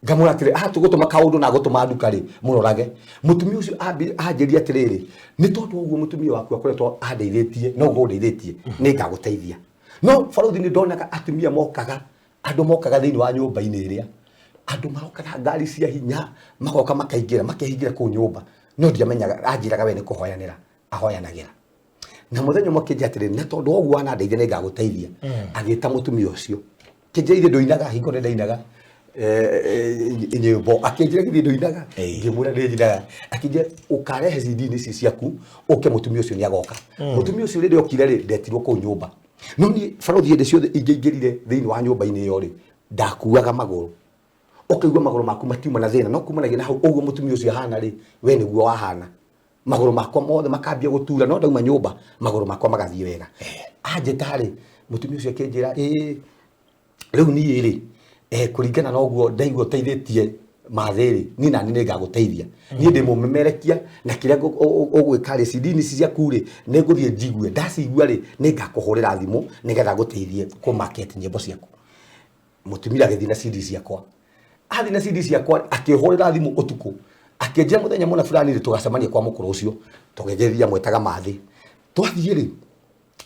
Ngamwĩra atĩrĩ, aha tũgũtũma kaũndũ na gũtũma nduka rĩ, mũrorage mũtumia ũcio. Anjĩria atĩrĩrĩ, nĩ tondũ wa ũguo mũtumia waku akoretwo andeithĩtie no ũguo ũndeithĩtie, nĩ ngagũteithia. No barothi, nĩ ndonaga atumia mokaga, andũ mokaga thĩinĩ wa nyũmba-inĩ ĩrĩa andũ marokaga ngari cia hinya, magoka makaingĩra, makehingĩra kũu nyũmba, no ndiamenyaga. Anjĩraga we nĩ kũhoyanĩra ahoyanagĩra. Na mũthenya ũmwe akĩnjĩra atĩrĩrĩ, na tondũ wa ũguo wanandeithia, nĩ ngagũteithia. Agĩta mũtumia ũcio, kĩnjĩra ithe ndũinaga. Hingo nĩ ndainaga nyĩmbo. Akĩnjĩra, githĩ ndũinaga? Ngĩmwĩra nĩ njinaga. Akĩnjĩra, ũkarehe CD-inĩ ici ciaku ũke. Mũtumia ũcio nĩ agoka. Mũtumia ũcio rĩrĩa okire rĩ, ndetirwo kũu nyũmba. No niĩ barothi, hĩndĩ ciothe ingĩaingĩrire thĩinĩ wa nyũmba-inĩ ĩyo rĩ, ndakuaga magũrũ. Ũkaigua magũrũ maku matiuma na thĩna, no kumanagia na hau ũguo mũtumia ũcio ahana rĩ, we nĩguo wahana. Magũrũ makwa mothe makambia gũtura, no ndauma nyũmba magũrũ makwa magathiĩ wega. Anjĩta rĩ, mũtumia ũcio akĩnjĩra, ĩĩ rĩu niĩ rĩ, kũringana na ũguo ndaigua ũteithĩtie mathĩ rĩ, niĩ nani nĩ ngagũteithia. Niĩ ndĩ mũmemerekia, na kĩrĩa ũgwĩka rĩ, CD ici ciaku rĩ, nĩ ngũthiĩ njigue. Ndacigua rĩ, nĩ ngakũhũrĩra thimũ nĩgetha ngũteithie kũ market nyĩmbo ciaku. Mũtumia agĩthiĩ na CD ciakwa. Athiĩ na CD ciakwa, akĩhũrĩra thimũ ũtukũ, akĩnjĩra mũthenya mũna fulani rĩ, tũgacemania kwa mũkũrũ ũcio. Tũgĩgĩthiĩ, amwĩtaga Mathĩ. Twathiĩ rĩ,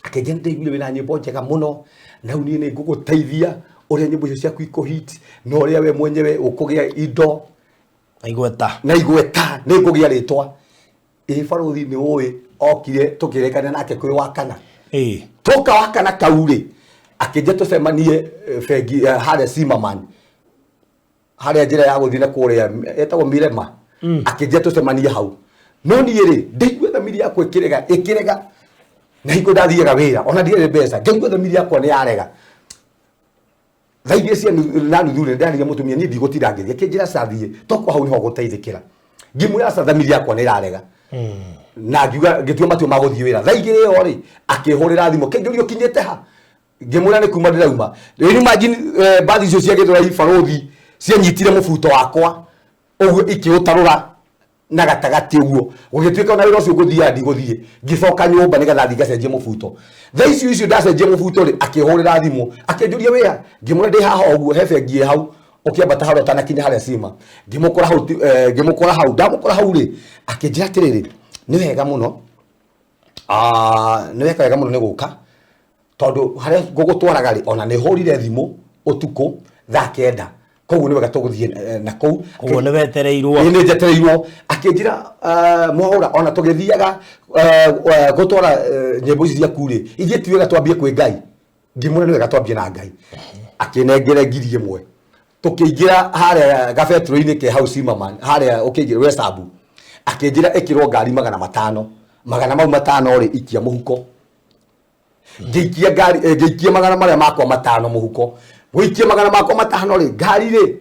akĩnjĩra, nĩndaiguire wĩna nyĩmbo njega mũno, na rĩu niĩ nĩ ngũgũteithia ũrĩa nyĩmbo icio ciaku ikũhit na ũrĩa we mwenyewe ũkũgĩa indo na igweta. Na igweta, nĩ ngũgĩa rĩtwa. Ĩ barothi, nĩ ũĩ okire tũkĩrekania nake kwĩ Wakana. Twoka Wakana kau rĩ, akĩnjia tũcemanie bengi harĩa Zimmerman, harĩa njĩra ya gũthiĩ na kũrĩa ĩtagwo Mirema. Akĩnjia tũcemanie hau. No niĩ rĩ, ndaigua thamiri yakwa ĩkĩrega, ĩkĩrega, na hingo ndathiaga wĩra ona ndiarĩ mbeca. Ngaigua thamiri yakwa nĩ yarega. Thaa igĩrĩ cia na nuthu rĩ, ndaririe mũtumia, niĩ ndigũtinda ngĩthiĩ. Akĩnjĩra, cathiĩ toko hau nĩho gũteithĩkĩra. Ngĩmwĩra aca, thamiri yakwa nĩ ĩrarega. Na ngiuga, ngĩtua matua ma gũthiĩ wĩra. Thaa 2 ĩyo rĩ, akĩhũrĩra thimũ, akĩnjũria, ũkinyĩte ha? Ngĩmwĩra nĩ kuma ndĩrauma. Rĩu imagine, mbathi icio cia Gĩthũrai, barothi, cianyitire mũbuto wakwa ũguo, ikĩũtarũra na gatagatĩ ũguo, gũgĩtuĩka ona wĩra ũcio ngũthiaga ndigũthiĩ. Ngĩcoka nyũmba nĩgetha thiĩ ngacenjie mũbuto. Thaa icio icio ndacenjia mũbuto rĩ, akĩhũrĩra thimũ, akĩnjũria, wĩha? Ngĩmwĩra ndĩ haha ũguo, he bengi ĩ hau ũkĩambata harĩa ũtanakinya harĩa cima. Ngĩmũkora hau ngĩmũkora hau. Ndamũkora hau rĩ, akĩnjĩra atĩrĩrĩ, nĩ wega mũno. Ah, nĩ weka wega mũno nĩ gũka, tondũ harĩa ngũgũtwaraga rĩ, ona nĩ hũrire thimũ ũtukũ thaa 9, koguo nĩ wega tũgũthiĩ na kũu. Koguo nĩ wetereirwo. Ĩĩ, nĩ njetereirwo. Akĩnjĩra, Mwaũra, ona tũgĩthiaga gũtwara nyĩmbo ici ciaku rĩ, ithuĩ ti wega twambie kwĩ Ngai? Ngĩmwĩra nĩ wega twambie na Ngai. Akĩnengere 1000. Tũkĩingĩra harĩa gabetũrũ-inĩ ke hau Zimmerman, harĩa ũkĩingĩra Wesabu. Akĩnjĩra, ĩkĩrwo ngari 500, magana mau matano rĩ, ikia mũhuko. Ngĩikia ngari, ngĩikia magana marĩa makwa matano mũhuko. Gũikia magana makwa matano rĩ, ngari rĩ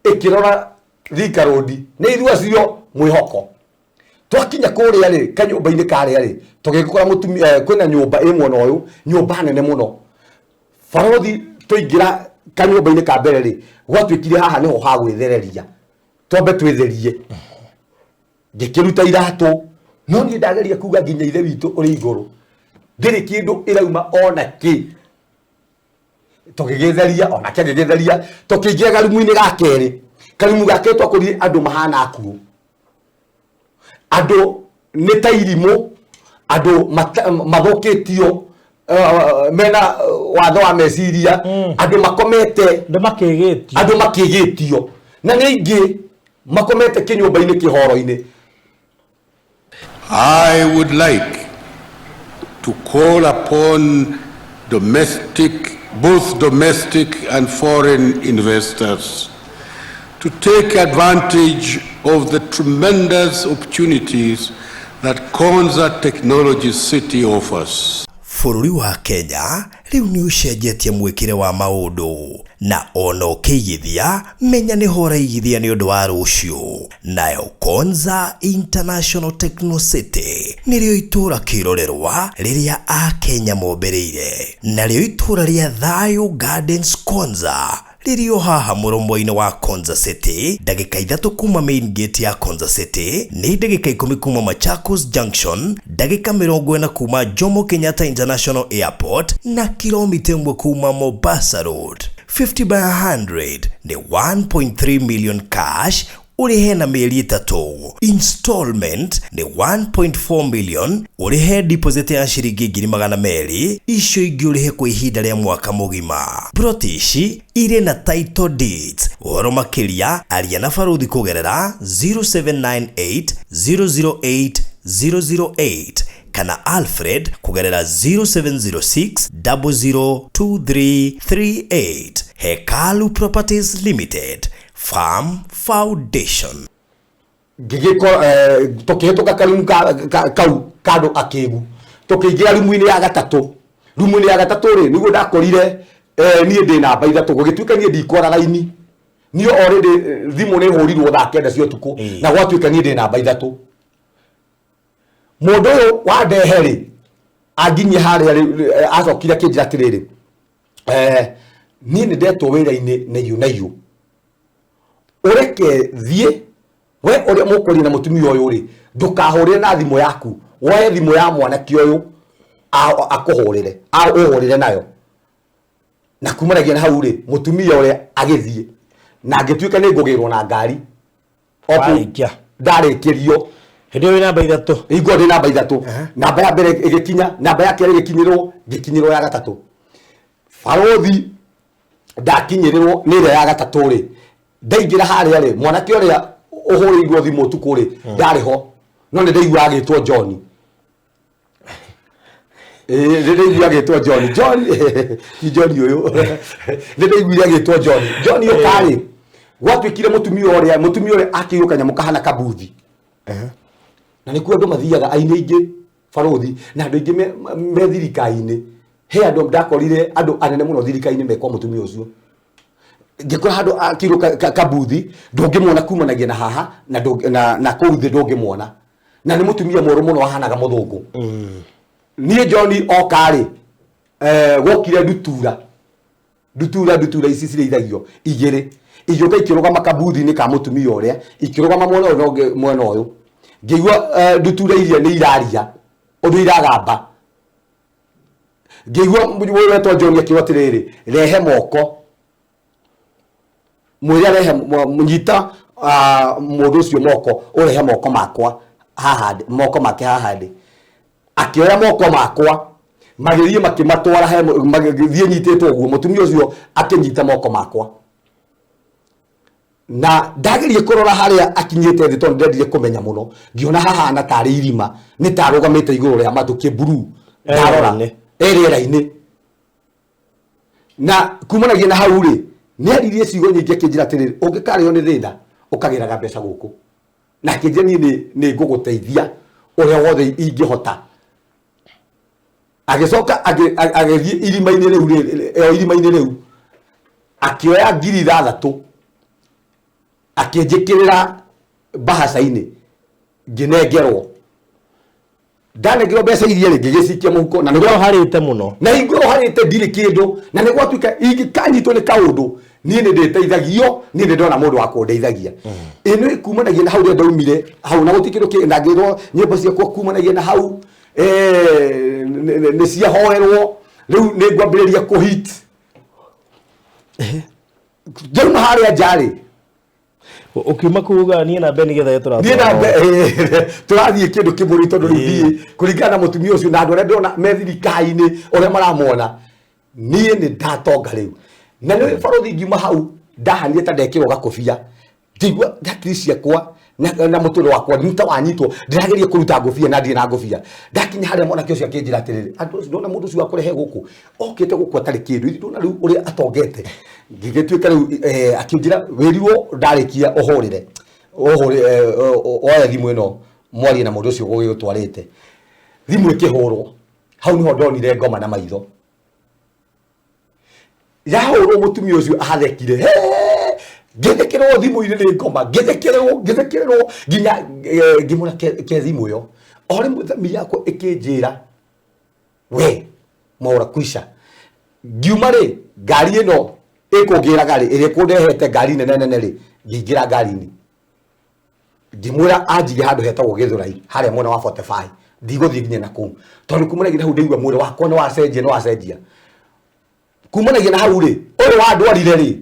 ĩkĩrora Thika Road, nĩ ithuĩ acio mwĩhoko. Twakinya kũrĩa rĩ, kanyũmba-inĩ karĩa rĩ, tũgĩkora mũtumia, kwĩna nyũmba ĩ mwena ũyũ, nyũmba nene mũno. Barothi, tũingĩra kanyũmba-inĩ ka mbere rĩ, gwatuĩkire haha nĩho ha gwĩthereria, twambe twĩtherie. Ngĩkĩruta iratũ, no niĩ ndageria kuga nginya Ithe witũ ũrĩ igũrũ, ndĩrĩ kĩndũ ĩrauma ona kĩ. Tũgĩgĩtheria, onake agĩgĩtheria. Tũkĩingĩra garumu-inĩ ga kerĩ. Karumu ga kerĩ twakorire andũ mahana akuũ, andũ. Nĩ ta irimũ, andũ mathũkĩtio, mena watho wa meciria, andũ makomete, Andũ makĩgĩtio. Andũ makĩgĩtio, na nĩ aingĩ makomete kĩnyũmba-inĩ, kĩhoro-inĩ. I would like to call upon domestic, both domestic and foreign investors to take advantage of the tremendous opportunities that Konza Technology City offers. Bũrũri wa Kenya rĩu nĩ ũcenjetie mwĩkĩre wa maũndũ, na ona ũkĩigithia, menya nĩho ũraigithia nĩ ũndũ wa rũciũ. Nayo Konza International Techno City nĩrĩo itũũra kĩrorerwa rĩrĩa Akenya mombĩrĩire, narĩo itũũra rĩa Thayo Gardens Konza rĩrĩ o haha mũromo-inĩ wa Konza City, ndagĩka 3 kuma main gate ya Konza City, nĩ ndagĩka 10 kuma Machakos Junction, ndagĩka 40 kuma Jomo Kenyatta International Airport, na kilomita 1 kuma Mombasa Road. 50 by 100 nĩ 1.3 million cash, ũrĩhe na mĩeri 3. Installment nĩ 1.4 million, ũrĩhe deposit ya ciringi 200,000, icio ingĩ ũrĩhe kwa ihinda rĩa mwaka mũgima. Ploti ici irĩ na title deeds. Ũhoro makĩria, aria na baruthi kũgerera 0798 008 008 kana Alfred kũgerera 0706 002338. Hekalu Properties Limited, Farm Foundation. Ngĩgĩko tũkĩhĩtũka karumu kau kandũ akĩgu, tũkĩingĩra rumu-inĩ ya gatatũ. Rumu-inĩ ya gatatũ rĩ, nĩguo ndakorire niĩ ndĩ namba 3. Gũgĩtuĩka niĩ ndikwara raini, niĩ already thimũ nĩ hũrirwo thaa 9 cia ũtukũ, na gwatuĩka niĩ ndĩ namba 3. Mũndũ ũyũ wandehe rĩ, anginyie harĩa rĩ, acokire akĩnjĩra atĩrĩrĩ, niĩ nĩ ndetwo wĩra-inĩ na iũ na iũ, ũreke thiĩ we ũrĩa mũkwaria na mũtumia ũyũ rĩ, ndũkahũrĩre na thimũ yaku, woe thimũ ya mwanake ũyũ akũhũrĩre, ũhũrĩre nayo. Na kumanagia na hau rĩ, mũtumia ũrĩa agĩthiĩ na ngĩtuĩka nĩ ngũgĩrwo na ngari. Warĩkia. Ndarĩkĩrio. Hĩndĩ ĩyo wĩ namba 3. Hingo ndĩ namba 3. Namba ya mbere ĩgĩkinya, namba ya kerĩ ĩgĩkinyĩrwo, ngĩkinyĩrwo ya gatatũ. Barothi ndakinyĩrĩrwo nĩ ĩrĩa ya gatatũ rĩ, ndaingĩra harĩa rĩ, mwanake ũrĩa ũhũrĩirwo thimũ ũtukũ rĩ, ndarĩ ho, no nĩ ndaigua agĩtwo John. Nĩ ndaiguire agĩtwo John. John, ti John ũyũ. Nĩ ndaiguire agĩtwo John. John ũka rĩ, gwatuĩkire mũtumia ũrĩa akĩirwo kanyamũ kahana kabuthi. Na nĩkuo andũ mathiaga, aini aingĩ barothi, na andũ aingĩ me thirikari-inĩ. He andũ ndakorire andũ anene mũno thirikari-inĩ mekwa mũtumia ũcio. Ngĩkora handũ akĩirwo kabuthi, ndũngĩmuona kumanagia na haha, na na kũu thĩ ndũngĩmuona. Na nĩ mũtumia mwerũ mũno wahanaga mũthũngũ. Niĩ John oka rĩ, gwokire ndutura. Ndutura, ndutura ici cirĩithagio igĩrĩ. Igĩũka ikĩrũgama kabuthi-inĩ ka mũtumia ũrĩa, ikĩrũgama mwena ũyũ na ũngĩ mwena ũyũ. Ngĩigua ndutura iria nĩ iraria, ũndũ iragamba. Ngĩigua ũyũ wetwo John akiuga atĩrĩrĩ, rehe moko. Mwĩre rehe, nyita, mũndũ ũcio moko, ũrehe moko makwa haha ndĩ, moko make haha ndĩ. Akĩoya moko makwa, magĩthiĩ makĩmatwara he magĩthiĩ nyitĩtwo ũguo, mũtumia ũcio akĩnyita moko makwa. Na ndagerie kũrora harĩa akinyĩte thĩ tondũ ndendire kũmenya mũno, ngĩona hahana tarĩ irima, nĩ tarũgamĩte igũrũ rĩa matũ kĩmburuu. Ndarora. Rĩera-inĩ. Rĩera-inĩ. Na kumanagia na hau rĩ, nĩ aririe ciugo nyingĩ akĩnjĩra atĩrĩrĩ, ũngĩkarĩo nĩ thĩna, ũkagĩraga mbeca gũkũ. Na akĩnjĩra niĩ nĩ ngũgũteithia ũrĩa wothe ingĩhota. Agĩcoka agĩthiĩ irima-inĩ rĩu rĩ, irima-inĩ rĩu, akĩoya 6,000, akĩnjĩkĩrĩra mbahaca-inĩ, ngĩnengerwo. Ndanengerwo mbeca iria rĩ, ngĩgĩcikia mũhuko, na nĩguo Ũharĩte mũno. Na hingo ĩyo harĩte ndirĩ kĩndũ, na nĩ gwatuĩka ingĩkanyitwo nĩ kaũndũ, niĩ nĩ ndĩteithagio, niĩ nĩ ndona mũndũ wa kũndeithagia. Ĩno ĩkumanagia na hau rĩrĩa ndaumire hau, na gũtirĩ kĩndũ kĩ-, ndangĩrwo nyĩmbo ciakwa kumanagia na hau, nĩ ciahoerwo, rĩu nĩ ngwambĩrĩria kũhit. Ndauma harĩa nja rĩ. Ũkiuma kuga niĩ na Ben getha tũratwara. Niĩ na tũrathiĩ kĩndũ kĩmũrĩ tondũ rĩu ndiĩ kũringana na mũtumia ũcio na andũ arĩa ndĩrona me thirikari-inĩ ũrĩa maramona, niĩ nĩ ndatonga rĩu. Na nĩ barothi ngiuma hau ndahanire ta ndekĩrwo gakobia, ngĩigua hakiri ciakwa na mũtũrĩre wakwa nĩ ta wanyitwo. Ndĩrageria kũruta ngũbia na ndirĩ na ngũbia. Ndakinya harĩa mwanake ũcio akĩnjĩra atĩrĩrĩ, andũ acio, ndona mũndũ ũcio wakũrehe gũkũ okĩte gũkũ atarĩ kĩndũ, ithuĩ ndona rĩu ũrĩa atongete. Ngĩgĩtuĩka rĩu akĩnjĩra wĩrirwo ndarĩkia ũhũrĩre ũhũrĩ oya thimũ ĩno mwarie na mũndũ ũcio gũgĩgũtwarĩte. Thimũ ĩkĩhũrwo, hau niho ndonire ngoma na maitho. Yahũrwo mũtumia ũcio athekire, "Hee!" Ngĩthekererwo thimũ-inĩ nĩ ngoma, ngĩthekererwo, ngĩthekererwo nginya ngĩmwĩra ke thimũ ĩyo. O rĩmwe thamiri yakwa ĩkĩnjĩra we mwaura kuica. Ngiuma rĩ, ngari ĩno ĩkũngĩraga rĩ, ĩrĩa ĩkũndehete ngari nene nene rĩ, ngĩingĩra ngari-inĩ ngĩmwĩra anjige handũ hetagwo Gĩthũrai harĩa mwena wa 45, ndigũthiĩ nginya na kũu tondũ kumanagia na hau ndaigua mwĩrĩ wakwa nĩ wacenjia, nĩ wacenjia. Kumanagia na hau rĩ, ũyũ wandwarire rĩ,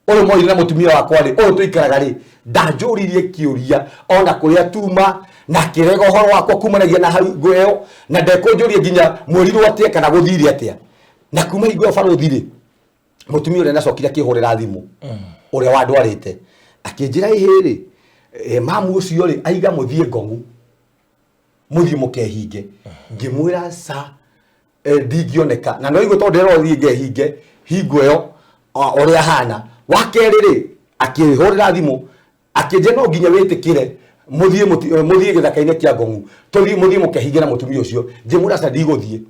ũyũ moire na mũtumia wakwa rĩ, ũyũ tũikaraga rĩ, ndanjũririe kĩũria ona kũrĩa tuma na akĩrega ũhoro wakwa kumanagia na hau ngo ĩyo, na ndekũnjũria nginya mwĩrirwo atĩa kana gũthire atĩa. Na kuma hingo ĩyo barũthi rĩ, mũtumia ũrĩa nacokire akĩhũrĩra thimũ ũrĩa wandwarĩte akĩnjĩra, ĩhĩ rĩ, mamu ũcio rĩ aiga mũthiĩ Ngong'u mũthiĩ mũkehinge. Ngĩmwĩra ca, ndingĩoneka na no igũ tondũ ndĩrerwo thiĩ ngehinge hingo ĩyo ũrĩa hana. Wa kerĩ rĩ, akĩhũrĩra thimũ akĩnjĩra no nginya wĩtĩkĩre mũthiĩ mũthiĩ gĩthaka-inĩ kĩa Ngong'u, tũthiĩ mũthiĩ mũkehinge na mũtumia ũcio. Ngĩmwĩra ca, ndigũthiĩ.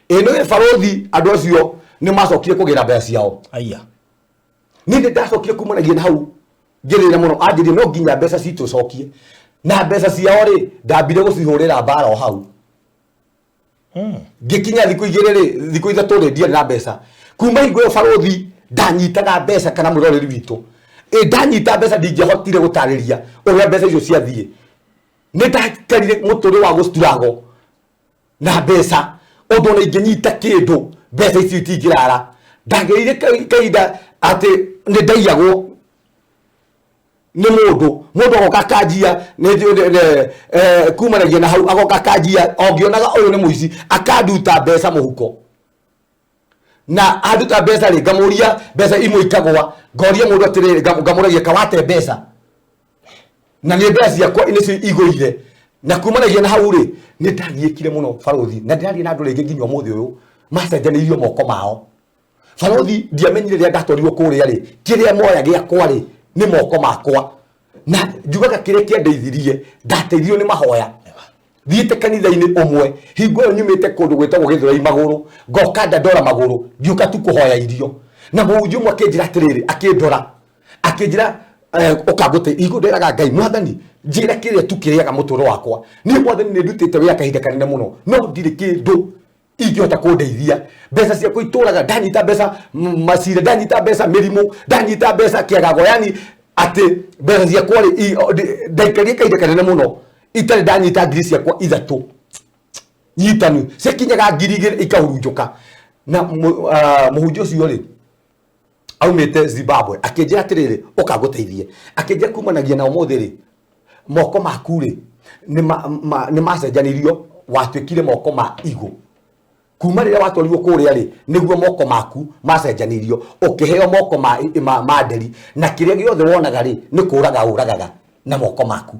Ĩ nĩ barũthi, andũ acio nĩ macokire kũgĩra mbeca ciao. Aya. Niĩ nĩ ndacokire kumanagia na hau ngĩrĩra mũno, anjĩrire no nginya mbeca citũ cokie, na mbeca ciao rĩ ndambire gũcihũrĩra mbara o hau. Ngĩkinya thikũ igĩrĩ rĩ, thikũ ithatũ rĩ, ndiarĩ na mbeca. Kuma hingo ĩyo barũthi ndanyitaga mbeca kana mwĩroreri witũ ĩ ndanyita mbeca ndingĩahotire gũtarĩria ũrĩa mbeca icio ciathiĩ. Nĩ ndakarire mũtũrĩre wa gũciturago na mbeca ũndũ ona ingĩnyita kĩndũ mbeca icio itingĩrara. Ndagereire kahinda atĩ nĩ ndaiyagwo nĩ mũndũ, mũndũ agoka akanjia kumanagia na hau agoka akanjia o ngĩonaga ũyũ nĩ mũici, akanduta mbeca mũhuko. Na anduta mbeca rĩ, ngamũria mbeca imwe ikagwa, ngoria mũndũ atĩrĩrĩ, ngamũragia kawate mbeca na nĩ mbeca ciakwa nĩcio igũire. Na kumanagia na hau rĩ, nĩ ndagiĩkire mũno barũthi, na ndĩraria na andũ rĩngĩ nginya ũmũthĩ ũyũ macenjanĩirio moko mao. Barũthi ndiamenyire rĩrĩa ndatwarirwo kũrĩa rĩ, kĩrĩa moya gĩakwa rĩ nĩ moko makwa. Na njugaga kĩrĩa kĩandeithirie, ndateithirio nĩ mahoya. Thiĩte kanitha-inĩ ũmwe hingo ĩyo nyumĩte kũndũ gwĩtagwo Gĩthũrai magũrũ, ngoka Dandora magũrũ, ngĩũka tu kũhoya irio. Na mũhunjia ũmwe akĩnjĩra atĩrĩrĩ, akĩndora akĩnjĩra, ũka ngũte hingo nderaga Ngai, Mwathani njĩra kĩrĩa tu kĩrĩaga mũtũrĩre wakwa. Niĩ Mwathani nĩ ndutĩte wĩra kahinda kanene mũno, no ndirĩ kĩndũ ingĩhota kũndeithia. Mbeca ciakwa itũraga, ndanyita mbeca macira, ndanyita mbeca mĩrimũ, ndanyita mbeca kĩagago, yani atĩ mbeca ciakwa rĩ, ndaikarire kahinda kanene mũno itarĩ ndanyita ngiri ciakwa ithatũ nyitanu, ciakinyaga ngiri igĩrĩ ikahurunjũka. Na mũhunjia ũcio rĩ aumĩte Zimbabwe akĩnjĩra atĩrĩrĩ, ũka ngũteithie. Akĩnjĩra kumanagia na ũmũthĩ rĩ, moko maku rĩ nĩ macenjanirio, watuĩkire moko ma igũ. Kuma rĩrĩa watwarirwo kũrĩa rĩ, nĩguo moko maku macenjanirio, ũkĩheo moko ma nderi, na kĩrĩa gĩothe wonaga rĩ nĩ kũraga ũragaga na moko maku.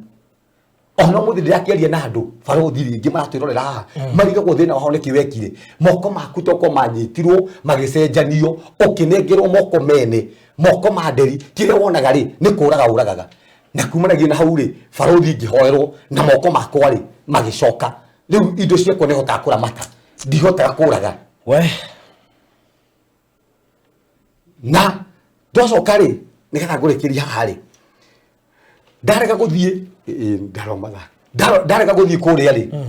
Ona ũmũthĩ ndĩrakĩaria na andũ barũthi rĩngĩ maratwĩrorera haha, marigagwo thĩna wao nĩkĩ wekire. Moko maku toko manyitirwo magĩcenjanio, ũkĩnengerwo moko mene, moko ma nderi, kĩrĩa wonaga rĩ nĩ kũraga ũragaga. Na kumanagia na hau rĩ, barũthi ngĩhoerwo na moko makwa rĩ magĩcoka. Rĩu indo ciakwa nĩhotaga kũramata, ndihotaga kũraga. We. Na twacoka rĩ, nĩgetha ngũrĩkĩrie haha rĩ, ndarega gũthiĩ, ndarora mathaa. Ndarega gũthiĩ kũrĩa rĩ,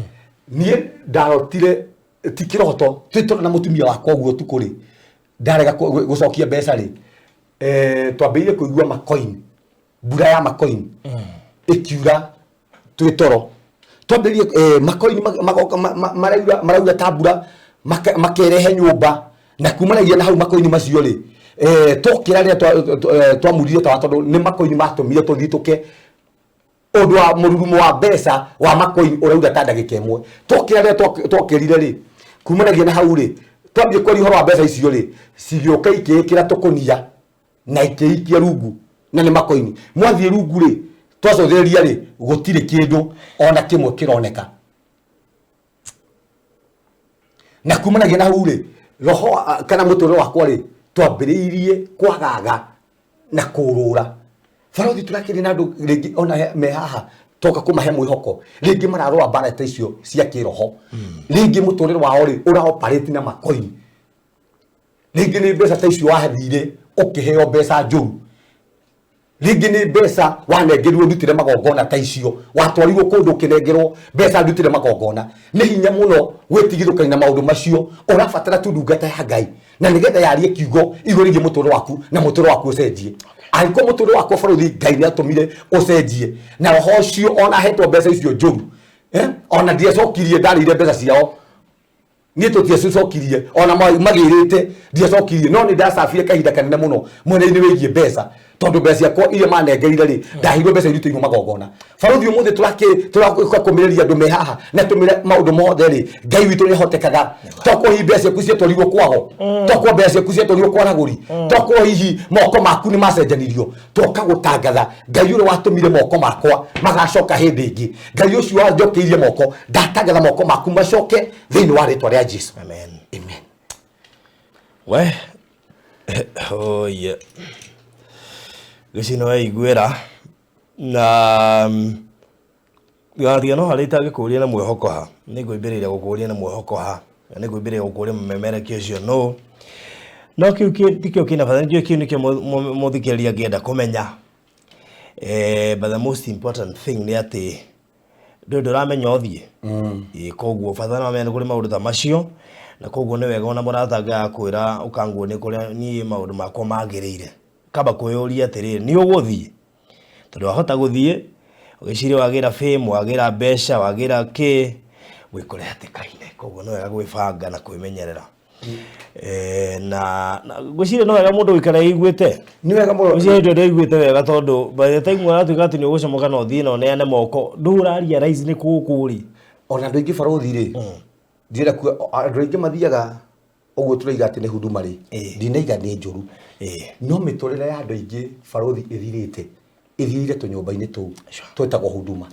niĩ ndarotire ti kĩroto, twĩ toro na mũtumia wakwa ũguo ũtukũ rĩ, ndarega gũcokia mbeca rĩ, twambĩrĩirie kũigua makoin, mbura ya makoin ĩkiura twĩ toro. Twambĩrĩirie, makoin magoka, maraura, maraura ta mbura, makerehe nyũmba. Na kumanagia na hau makoini macio rĩ, Twokĩra rĩrĩa twamurire tawa, tondũ nĩ makoini matũmire tũthitũke ũndũ wa mũrurumo wa mbeca wa makoini ũrauga ta ndagĩka ĩmwe. Twokĩra rĩrĩa twokĩrire rĩ, kumanagia na hau rĩ, twambie kwaria ũhoro wa mbeca icio rĩ, cigĩũka ikĩĩkĩra tũkũnia na ikĩikia rungu, na nĩ makoini. Mwathiĩ rungu rĩ, twacũthĩrĩria rĩ, gũtirĩ kĩndũ ona kĩmwe kĩroneka. Na kumanagia na hau rĩ, roho kana mũtũrĩre wakwa rĩ, twambĩrĩirie kwagaga na kũrũra. Barothi, tũrakĩrĩ na andũ rĩngĩ ona me haha, toka kũmahe mwĩhoko, rĩngĩ mararũa mbara ta icio cia kĩroho, rĩngĩ mũtũrĩre wao rĩ ũra operate na makoini, rĩngĩ nĩ mbeca ta icio wathire ũkĩheo mbeca njũru, rĩngĩ nĩ mbeca wanengerirwo ndutĩre magongona ta icio, watwarirwo kũndũ ũkĩnengerwo mbeca ndutĩre magongona. Nĩ hinya mũno gwĩtigithũkania na maũndũ macio. Ũrabatara tu ndungata ya Ngai na nĩgetha yarie kiugo igũrũ rĩgiĩ mũtũrĩre waku na mũtũrĩre waku ũcenjie. Angĩkorwo mũtũrĩre wakwa, barothi, Ngai nĩ atũmire ũcenjie na roho ũcio, ona hetwo mbeca icio njũru, ona ndiacokirie, ndarĩire mbeca ciao niĩ, tũtiacicokirie, ona magĩrĩte ndiacokirie, no nĩ ndacabire kahinda kanene mũno mwena-inĩ wĩgiĩ mbeca, tondũ mbeca ciakwa iria manengerire rĩ, ndaheirwo mbeca irutĩirwo magongona. Barothi, ũmũthĩ tũroka kũmĩrĩria andũ me haha na tũmĩre maũndũ mothe rĩ, Ngai witũ nĩ ahotekaga. Tokorwo hihi mbeca ciaku ciatwarirwo kwago, tokorwo mbeca ciaku ciatwarirwo kwa ragũri, tokorwo hihi moko maku nĩ macenjanirio, twoka gũtangatha Ngai ũrĩa watũmire moko makwa magacoka hĩndĩ ĩngĩ. Ngai ũcio wanjokeirie moko, ndatangatha moko maku macoke thĩinĩ wa rĩtwa rĩa Jesu. Amen. Amen. We, oye, gĩcino weiguĩra na gatiga no harĩa itangĩkũria na mwĩhoko ha, nĩ ngũimbĩrĩire gũkũria na mwĩhoko ha, na nĩ ngũimbĩrĩire gũkũria mũmemerekia ũcio no no kĩu tikĩo kĩna bata. Nĩkĩo kĩu nĩkĩo mũthikĩrĩria angĩenda kũmenya. But the most important thing nĩ atĩ ndũĩ ndũramenya ũthiĩ. Ĩĩ, koguo bata no amenye nĩ kũrĩ maũndũ ta macio, na koguo nĩ wega ona mũrata angĩgakwĩra ũkanguonia kũrĩa niĩ maũndũ makwa magĩrĩire, kamba kwĩyũria atĩrĩrĩ, nĩ ũgũthiĩ? Tondũ wahota gũthiĩ ũgĩciria wagĩra fame, wagĩra mbeca, wagĩra kĩ, wĩkore hatĩka-inĩ. Koguo nĩ wega gwĩbanga na kwĩmenyerera. Na ngwĩciria no wega mũndũ gũikara ĩiguĩte. Nĩ wega mũno. Ngwĩciria hĩndĩ ĩrĩa ĩiguĩte wega, tondũ by the time ũratuĩka atĩ nĩ ũgũcomoka na ũthiĩ na ũneane moko, ndũraria rise nĩ kũkũ rĩ. Ona andũ aingĩ, barothi rĩ, ndirenda kuga andũ aingĩ mathiaga ũguo tũraiga atĩ nĩ huduma rĩ, ndinaiga nĩ njũru, no mĩtũrĩre ya andũ aingĩ, barothi, ĩthirĩte ĩthirĩire tũnyũmba-inĩ tũu twĩtagwo huduma,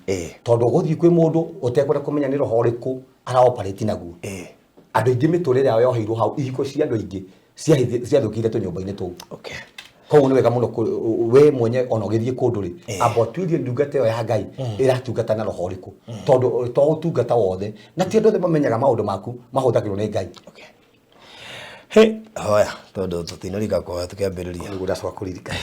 tondũ ũgũthiĩ kwĩ mũndũ ũtekwenda kũmenya nĩ roho ũrĩkũ araoperate naguo. Andũ aingĩ mĩtũrĩre yao yoheirwo hau, ihiko cia andũ aingĩ ciathũkĩire tũnyũmba-inĩ tũu. Koguo nĩ wega mũno we mwenye ona ũgĩthiĩ kũndũ rĩ, amba ũtuĩrie ndungata ĩyo ya Ngai ĩratungata na roho ũrĩkũ, tondũ to ũtungata wothe na ti andũ othe mamenyaga maũndũ maku mahũthagĩrwo nĩ Ngai. Okay. He, hoya, tondũ tũtinarika kũhoya tũkĩambĩrĩria. Nĩguo ndacoka kũririkana.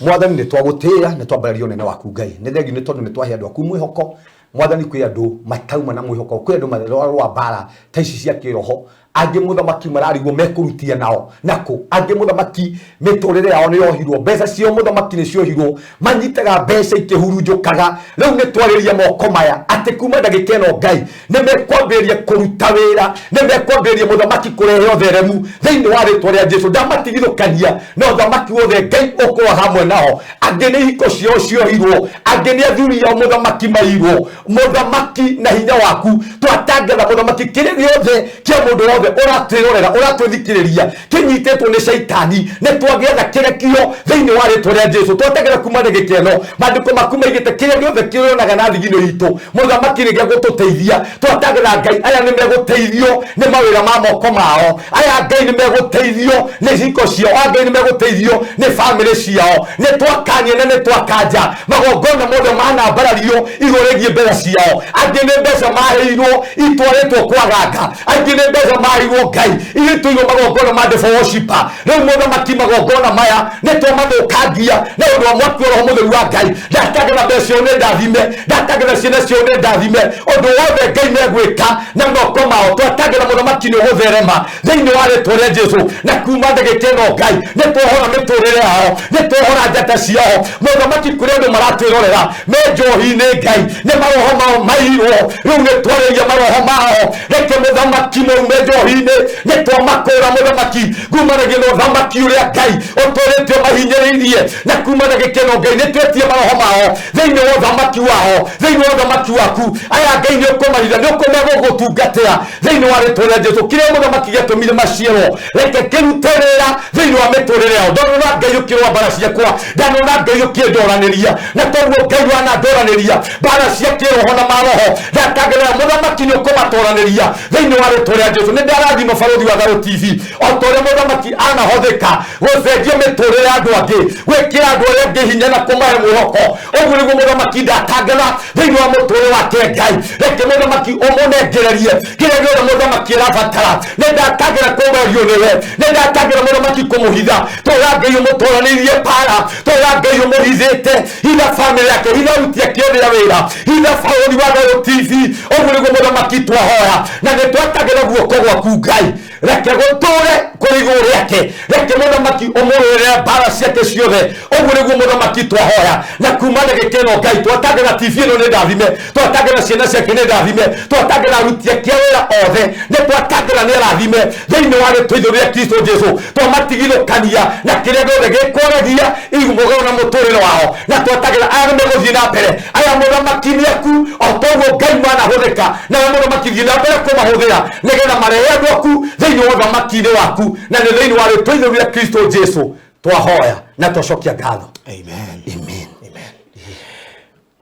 Mwathani, nĩ twagũtĩĩa, nĩ twambararia ũnene waku. Ngai, nĩ thengiũ nĩ tondũ nĩ twahe andũ aku mwĩhoko. Mwathani, kwĩ andũ matauma na mwĩhoko, kwĩ andũ mararũa mbara ta ici cia kĩroho, angĩ mũthamaki mararigwo mekũrutia nao nakũ, angĩ mũthamaki mĩtũrĩre yao nĩ yohirwo, mbeca ciao mũthamaki nĩ ciohirwo, manyitaga mbeca ikĩhurunjũkaga. Rĩu nĩ twarĩria moko maya atĩ kuma ndagĩka ĩno Ngai nĩ mekwambĩrĩria kũruta wĩra, nĩ mekwambĩrĩria mũthamaki kũrehe ũtheremu thĩinĩ wa rĩtwa rĩa Jesu. Ndamatigithũkania na ũthamaki wothe, Ngai ũkorwo hamwe nao. Angĩ nĩ ihiko ciao ciohirwo, angĩ nĩ athuri ao mũthamaki mairwo. Mũthamaki, na hinya waku twatangatha, mũthamaki, kĩrĩa gĩothe kĩa mũndũ wothe ũratwĩrorera, ũratwĩthikĩrĩria, kĩnyitĩtwo nĩ caitani, nĩ twagĩatha kĩrekio thĩinĩ wa rĩtwa rĩa Jesu. Twatangatha kuma ndagĩka ĩno, maandĩko maku maigĩte kĩrĩa gĩothe kĩrĩonaga na thigino itũ, mũthamaki, nĩ gĩa gũtũteithia. Twatangatha, Ngai, aya nĩ megũteithio nĩ mawĩra ma moko mao, aya Ngai nĩ megũteithio nĩ hiko ciao, aya Ngai nĩ megũteithio nĩ bamĩrĩ ciao. Nĩ twakania na nĩ twakanja magongona mothe manambarario igũrũ rĩgiĩ mbeca ciao. Angĩ nĩ mbeca maheirwo itwarĩtwo kwaganga, angĩ nĩ mbeca maheirwo Ngai irutĩirwo magongona ma devil worshiper. Rĩu mũthamaki, magongona maya nĩ twamathũkangia na ũndũ wa mwaki wa roho mũtheru wa Ngai. Ndatangatha mbeca ciao nĩ ndathime, ndatangatha ciana ciao nĩ ndathime, ũndũ wothe Ngai megwĩka na moko mao, twatangatha mũthamaki nĩ ũgũtherema thĩinĩ wa rĩtwa rĩa Jesu. Na kuma ndagĩka ĩno, Ngai, nĩ twohora mĩtũrĩre yao, nĩ twohora njata ciao. Mũthamaki, kũrĩ andũ maratwĩrorera me njohi-inĩ, Ngai, nĩ maroho mao mairwo, rĩu nĩ twarĩria maroho mao, reke mũthamaki maume njohi. njohi-inĩ nĩ twamakũra mũthamaki ngumanagia na ũthamaki ũrĩa Ngai ũtũrĩte ũmahinyĩrĩirie na kuma na gĩkeno Ngai nĩ twetie maroho mao thĩinĩ wa ũthamaki wao thĩinĩ wa ũthamaki waku aya Ngai nĩ ũkũmaritha nĩ ũkũmegũgũtungatĩra thĩinĩ wa rĩtwa rĩa Jesu kĩrĩa mũthamaki gĩatũmire maciarwo reke kĩrute wĩra thĩinĩ wa mĩtũrĩre yao ndanona Ngai ũkĩrũa mbara ciakwa ndanona Ngai ũkĩndoranĩria na toguo Ngai wanandoranĩria mbara cia kĩroho na maroho ndatangerera mũthamaki nĩ ũkũmatoranĩria thĩinĩ wa rĩtwa rĩa Jesu nĩ ndarathima Barũthi wa Thayũ TV o ta ũrĩa mũthamaki anahothĩka gũcenjia mĩtũrĩre ya andũ angĩ gwĩkĩra andũ arĩa angĩ hinya na kũmahe mwĩhoko ũguo nĩguo mũthamaki ndatangana thĩinĩ wa mũtũrĩre wake Ngai reke mũthamaki ũmũnengererie kĩrĩa gĩothe mũthamaki arabatara nĩ ndatangĩra kũmerio nĩwe nĩ ndatangĩra mũthamaki kũmũhitha tũra Ngai ũmũtwaranĩirie para tũra Ngai ũmũhithĩte hitha bamĩrĩ yake hitha aruti ake othe a wĩra hitha Barũthi wa Thayũ TV ũguo nĩguo mũthamaki twahoya na nĩ twatangĩra guoko gwaku Ngai reke gũtũre kũrĩ igũrũ rĩake reke mũthamaki ũmũrũĩrĩre mbara ciake ciothe ũguo nĩguo mũthamaki twahoya na kuma na gĩkeno Ngai twatangĩra TV ĩno nĩ ndathime twatangĩra ciana ciake nĩ ndathime twatangĩra aruti ake a wĩra othe nĩ twatangĩra nĩ arathime thĩinĩ wa rĩtwa itheru rĩa Kristo Jesu twamatigithũkania na kĩrĩa gĩothe gĩkwaragia igũgũrũ na mũtũrĩre wao na twatangĩra aya nĩ megũthiĩ na mbere aya mũthamaki nĩ aku o toguo Ngai manahũthĩka nawe mũthamaki thiĩ na mbere kũmahũthĩra nĩgetha marehe andũ aku thĩinĩ wa ũthamaki-inĩ waku na nĩ thĩinĩ wa rĩtwa itheru rĩa Kristo Jesu twahoya na twacokia ngatho. Amen. Amen. Amen.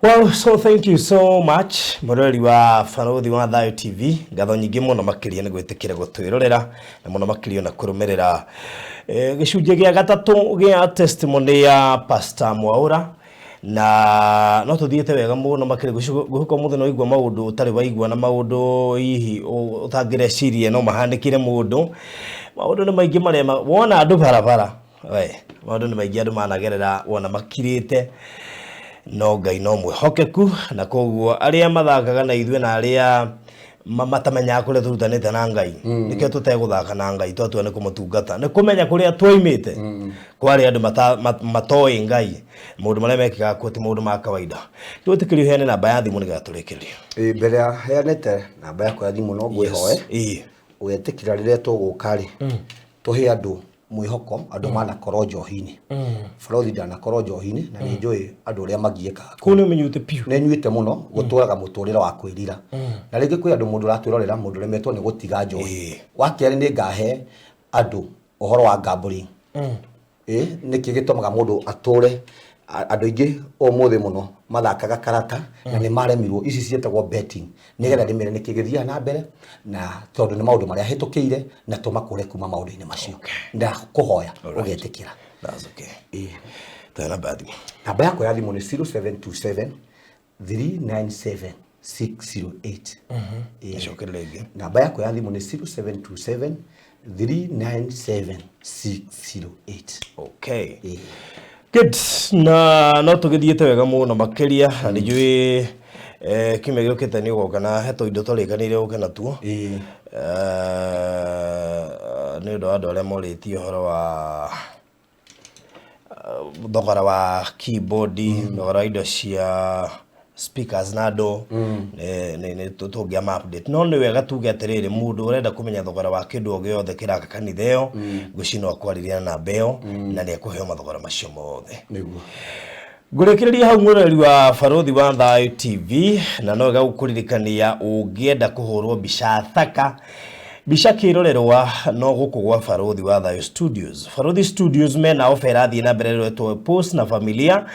Well, so thank you so much mũrori wa Barũthi wa Thayũ TV ngatho nyingĩ mũno makĩria nĩ gwĩtĩkĩra gũtwĩrorera na mũno makĩria ona kũrũmĩrĩra gĩcunjĩ gĩa gatatũ gĩa testimony ya Pastor Mwaũra na no tũthiĩte wega mũno makĩria ngwĩhoka ũmũthĩ no waigua maũndũ ũtarĩ waigua na maũndũ hihi ũtangĩreciria no mahanĩkire mũndũ maũndũ nĩ maingĩ marĩa wona andũ barabara we maũndũ nĩ maingĩ andũ managerera wona makirĩte no Ngai no mwĩhokeku na koguo arĩa mathakaga na ithuĩ na arĩa matamenyaga kũrĩa tũrutanĩte na Ngai nĩkĩo tũtegũthaka na Ngai twatua nĩ kũmũtungata nĩ kũmenya kũrĩa twoimĩte kwarĩ andũ matoĩ Ngai maũndũ marĩa mekĩkaga kuo ti maũndũ ma kawaida twĩtĩkĩrio heane namba ya thimũ nĩgetha tũrĩkĩrĩrie. Mbere ya heanĩte namba yakwa ya thimũ no ngwĩhoe ũgetĩkĩra rĩrĩa tũgũka rĩ tũhe andũ mwĩhoko andũ manakorwo njohi-inĩ Barũthi ndanakorwo njohi-inĩ na nĩ njũĩ andũ ũrĩa magiĩkaga kũu nĩ ũmenyute piũ nĩ nyuĩte mũno gũtũraga mũtũrĩre wa kwĩrira na rĩngĩ kwĩ andũ mũndũ ũratwĩrorera mũndũ ũremetwo nĩ gũtiga njohi wa kerĩ nĩ ngahe andũ ũhoro wa gambling nĩkĩ gĩtũmaga mũndũ atũre andũ aingĩ ũmũthĩ mũno mathakaga karata na nĩ maremirwo ici ciĩtagwo betting nĩgetha ndĩmere nĩkĩ gĩthiaga na mbere na tondũ nĩ maũndũ marĩa hĩtũkĩire na tũmakũre kuma maũndũ-inĩ macio ndakũhoya ũgetĩkĩra. That's okay. Tũhe namba ya thimũ. Namba yakwa ya thimũ nĩ 0727 397 608. Ĩcokerere rĩngĩ. Namba yakwa ya thimũ nĩ 0727 397 608. Okay. Good. Na no tũgĩthiĩte wega mũno makĩria na nĩ njũĩ kiumia gĩũkĩte nĩ ũgoka na he tũindo twarĩkanĩire ũke natuo nĩ ũndũ wa andũ arĩa morĩtie ũhoro wa thogora wa keyboard thogora wa indo cia speakers na andũ nĩ tũngĩama update no nĩ wega tuge atĩrĩrĩ mũndũ ũrenda kũmenya thogora wa kĩndũ o gĩothe kĩraka kanitha ĩyo ngwĩciria no akwarĩria na namba ĩyo na nĩ ekũheo mathogora macio mothe. Nĩguo. Ngũrĩkĩrĩria hau mwĩroreri wa Barũthi wa Thayũ TV na no wega gũkũririkania ũngĩenda kũhũrwo mbica thaka mbica kĩrorerwa no gũkũ gwa Barũthi wa Thayũ Studios. Barũthi Studios mena ofa ĩrathiĩ na mbere ĩretwo Post na Familia.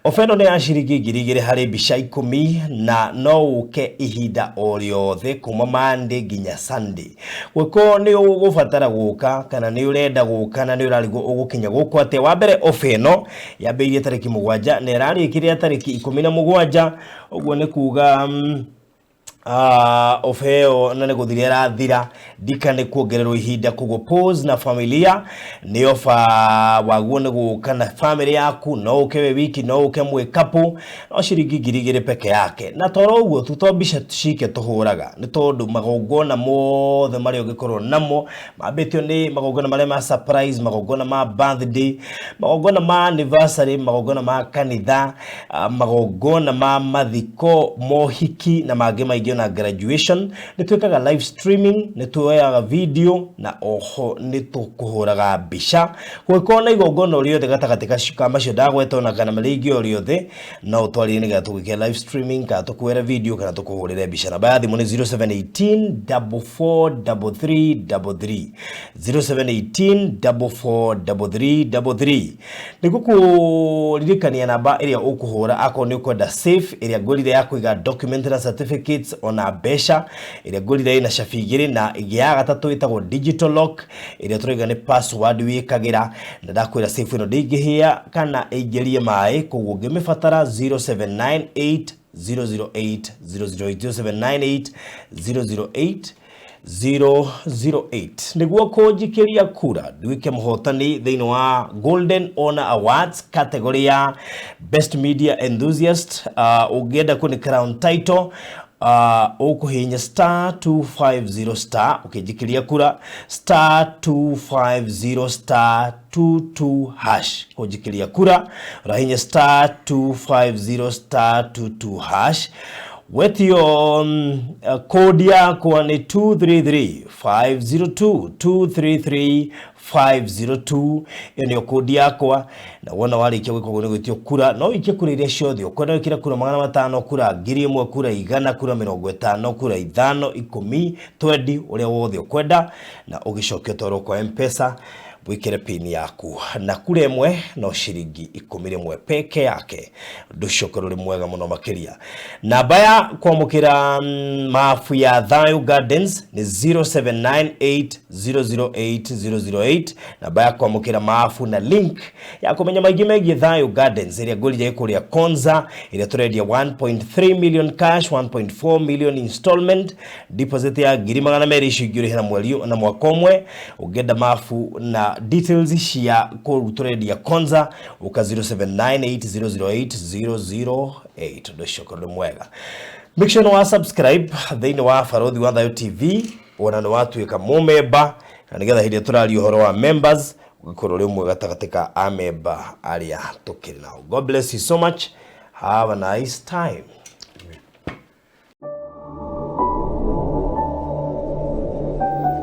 Ofa ĩno nĩ ya ciringi 2,000 harĩ mbica 10 na no ũke ihinda o rĩothe kuma Monday nginya Sunday. Gwĩko nĩ ũgũbatara gũka kana nĩ ũrenda gũka na nĩ ũrarigwo ũgũkinya gũkũ atĩa. Wa mbere ofa ĩno yambĩrĩirie tarĩki 7 na ĩrarĩkĩria tarĩki 17 ũguo nĩ kuga ofa ĩyo na nĩ gũthira ĩrathira ndika nĩ kuongererwo ihinda koguo Pose na Familia nĩ ofa waguo nĩ gũka na family yaku no ũke wĩ wiki no ũke mwĩ couple no ciringi 2,000 peke yake na toro ũguo tu to mbica cike tũhũraga nĩ tondũ magongona mothe marĩa ũngĩkorwo namo mambĩtio nĩ magongona marĩa ma surprise magongona ma birthday magongona ma anniversary magongona ma kanitha magongona ma mathiko mohiki na mangĩ maingĩ rĩngĩ ona graduation. Nĩ twĩkaga live streaming, nĩ tuoyaga video na oho nĩ tũkũhũraga mbica. Kũngĩkorwo na igongona o rĩothe gatagatĩ ka macio ndagweta ona kana rĩngĩ o rĩothe, no ũtwarĩrie nĩgetha tũgwĩkĩre live streaming kana tũkuoere video kana tũkũhũrĩre mbica. Namba ya thimũ nĩ 0718 4433 33, 0718 4433 33. Nĩ ngũkũririkania namba ĩrĩa ũkũhũra akorwo nĩ ũkwenda safe ĩrĩa ngũrire ya kũiga document na certificates ona mbeca, ĩrĩa ngũrire ĩna cabi igĩrĩ na ĩngĩ ya gatatũ ĩtagwo digital lock, ĩrĩa tũraiga nĩ password wĩkagĩra. Na ndakwĩra safe ĩno ndĩngĩhĩa kana ĩingĩrie maĩ, koguo ũngĩmĩbatara 0798 008 008, 0798 008 008, nĩguo kũnjikĩria kura nduĩke mũhotani thĩinĩ wa Golden Honor Awards category ya Best Media Enthusiast. Ũngĩenda kũnĩ crown title, ũkũhihinya star 250 star ũkĩnjikĩria kura, star 250 star 22 hash kũnjikĩria kura. Ũrahihinya star 250 star 22 hash, wetio code yakwa nĩ 233 502, 233 502. Ĩyo nĩyo kodi yakwa. Na wona warĩkia gwĩka ũguo, nĩ gwĩtio kura. No ũikie kura iria ciothe ũkwenda, wĩkĩre kura 500, kura 1000, kura 100, kura 50, kura 5, 10, 20, ũrĩa wothe ũkwenda, na ũgĩcoke ũtwarwo kwa M-Pesa wĩkĩre pin yaku. Na kura ĩmwe no ciringi 11 peke yake. Ũndũ ũcio ũkorwo ũrĩ mwega mũno makĩria. Namba ya kwamũkĩra mabu ya Thayu Gardens nĩ 0798008008. Namba ya kwamũkĩra mabu na link ya kũmenya maingĩ megiĩ Thayu Gardens ĩrĩa ngũrire kũrĩa Konza, ĩrĩa tũrendia 1.3 million cash, 1.4 million installment, deposit ya 200,000, icio ingĩ ũrĩhe na mweri na mwaka ũmwe. Ũngĩenda mabu na details cia kũu tũrendia Konza, ũka 0798008008. Ũndũ ũcio ũkorwo nĩ mwega. Make sure nĩ wa subscribe thĩinĩ wa Barothi wa Thayu TV, ona nĩ watuĩka mũmemba, na nĩgetha hĩndĩ ĩrĩa tũraria ũhoro wa members ũgĩkorwo ũrĩ ũmwe gatagatĩ ka amemba arĩa tũkĩrĩ nao. God bless you so much. Have a nice time.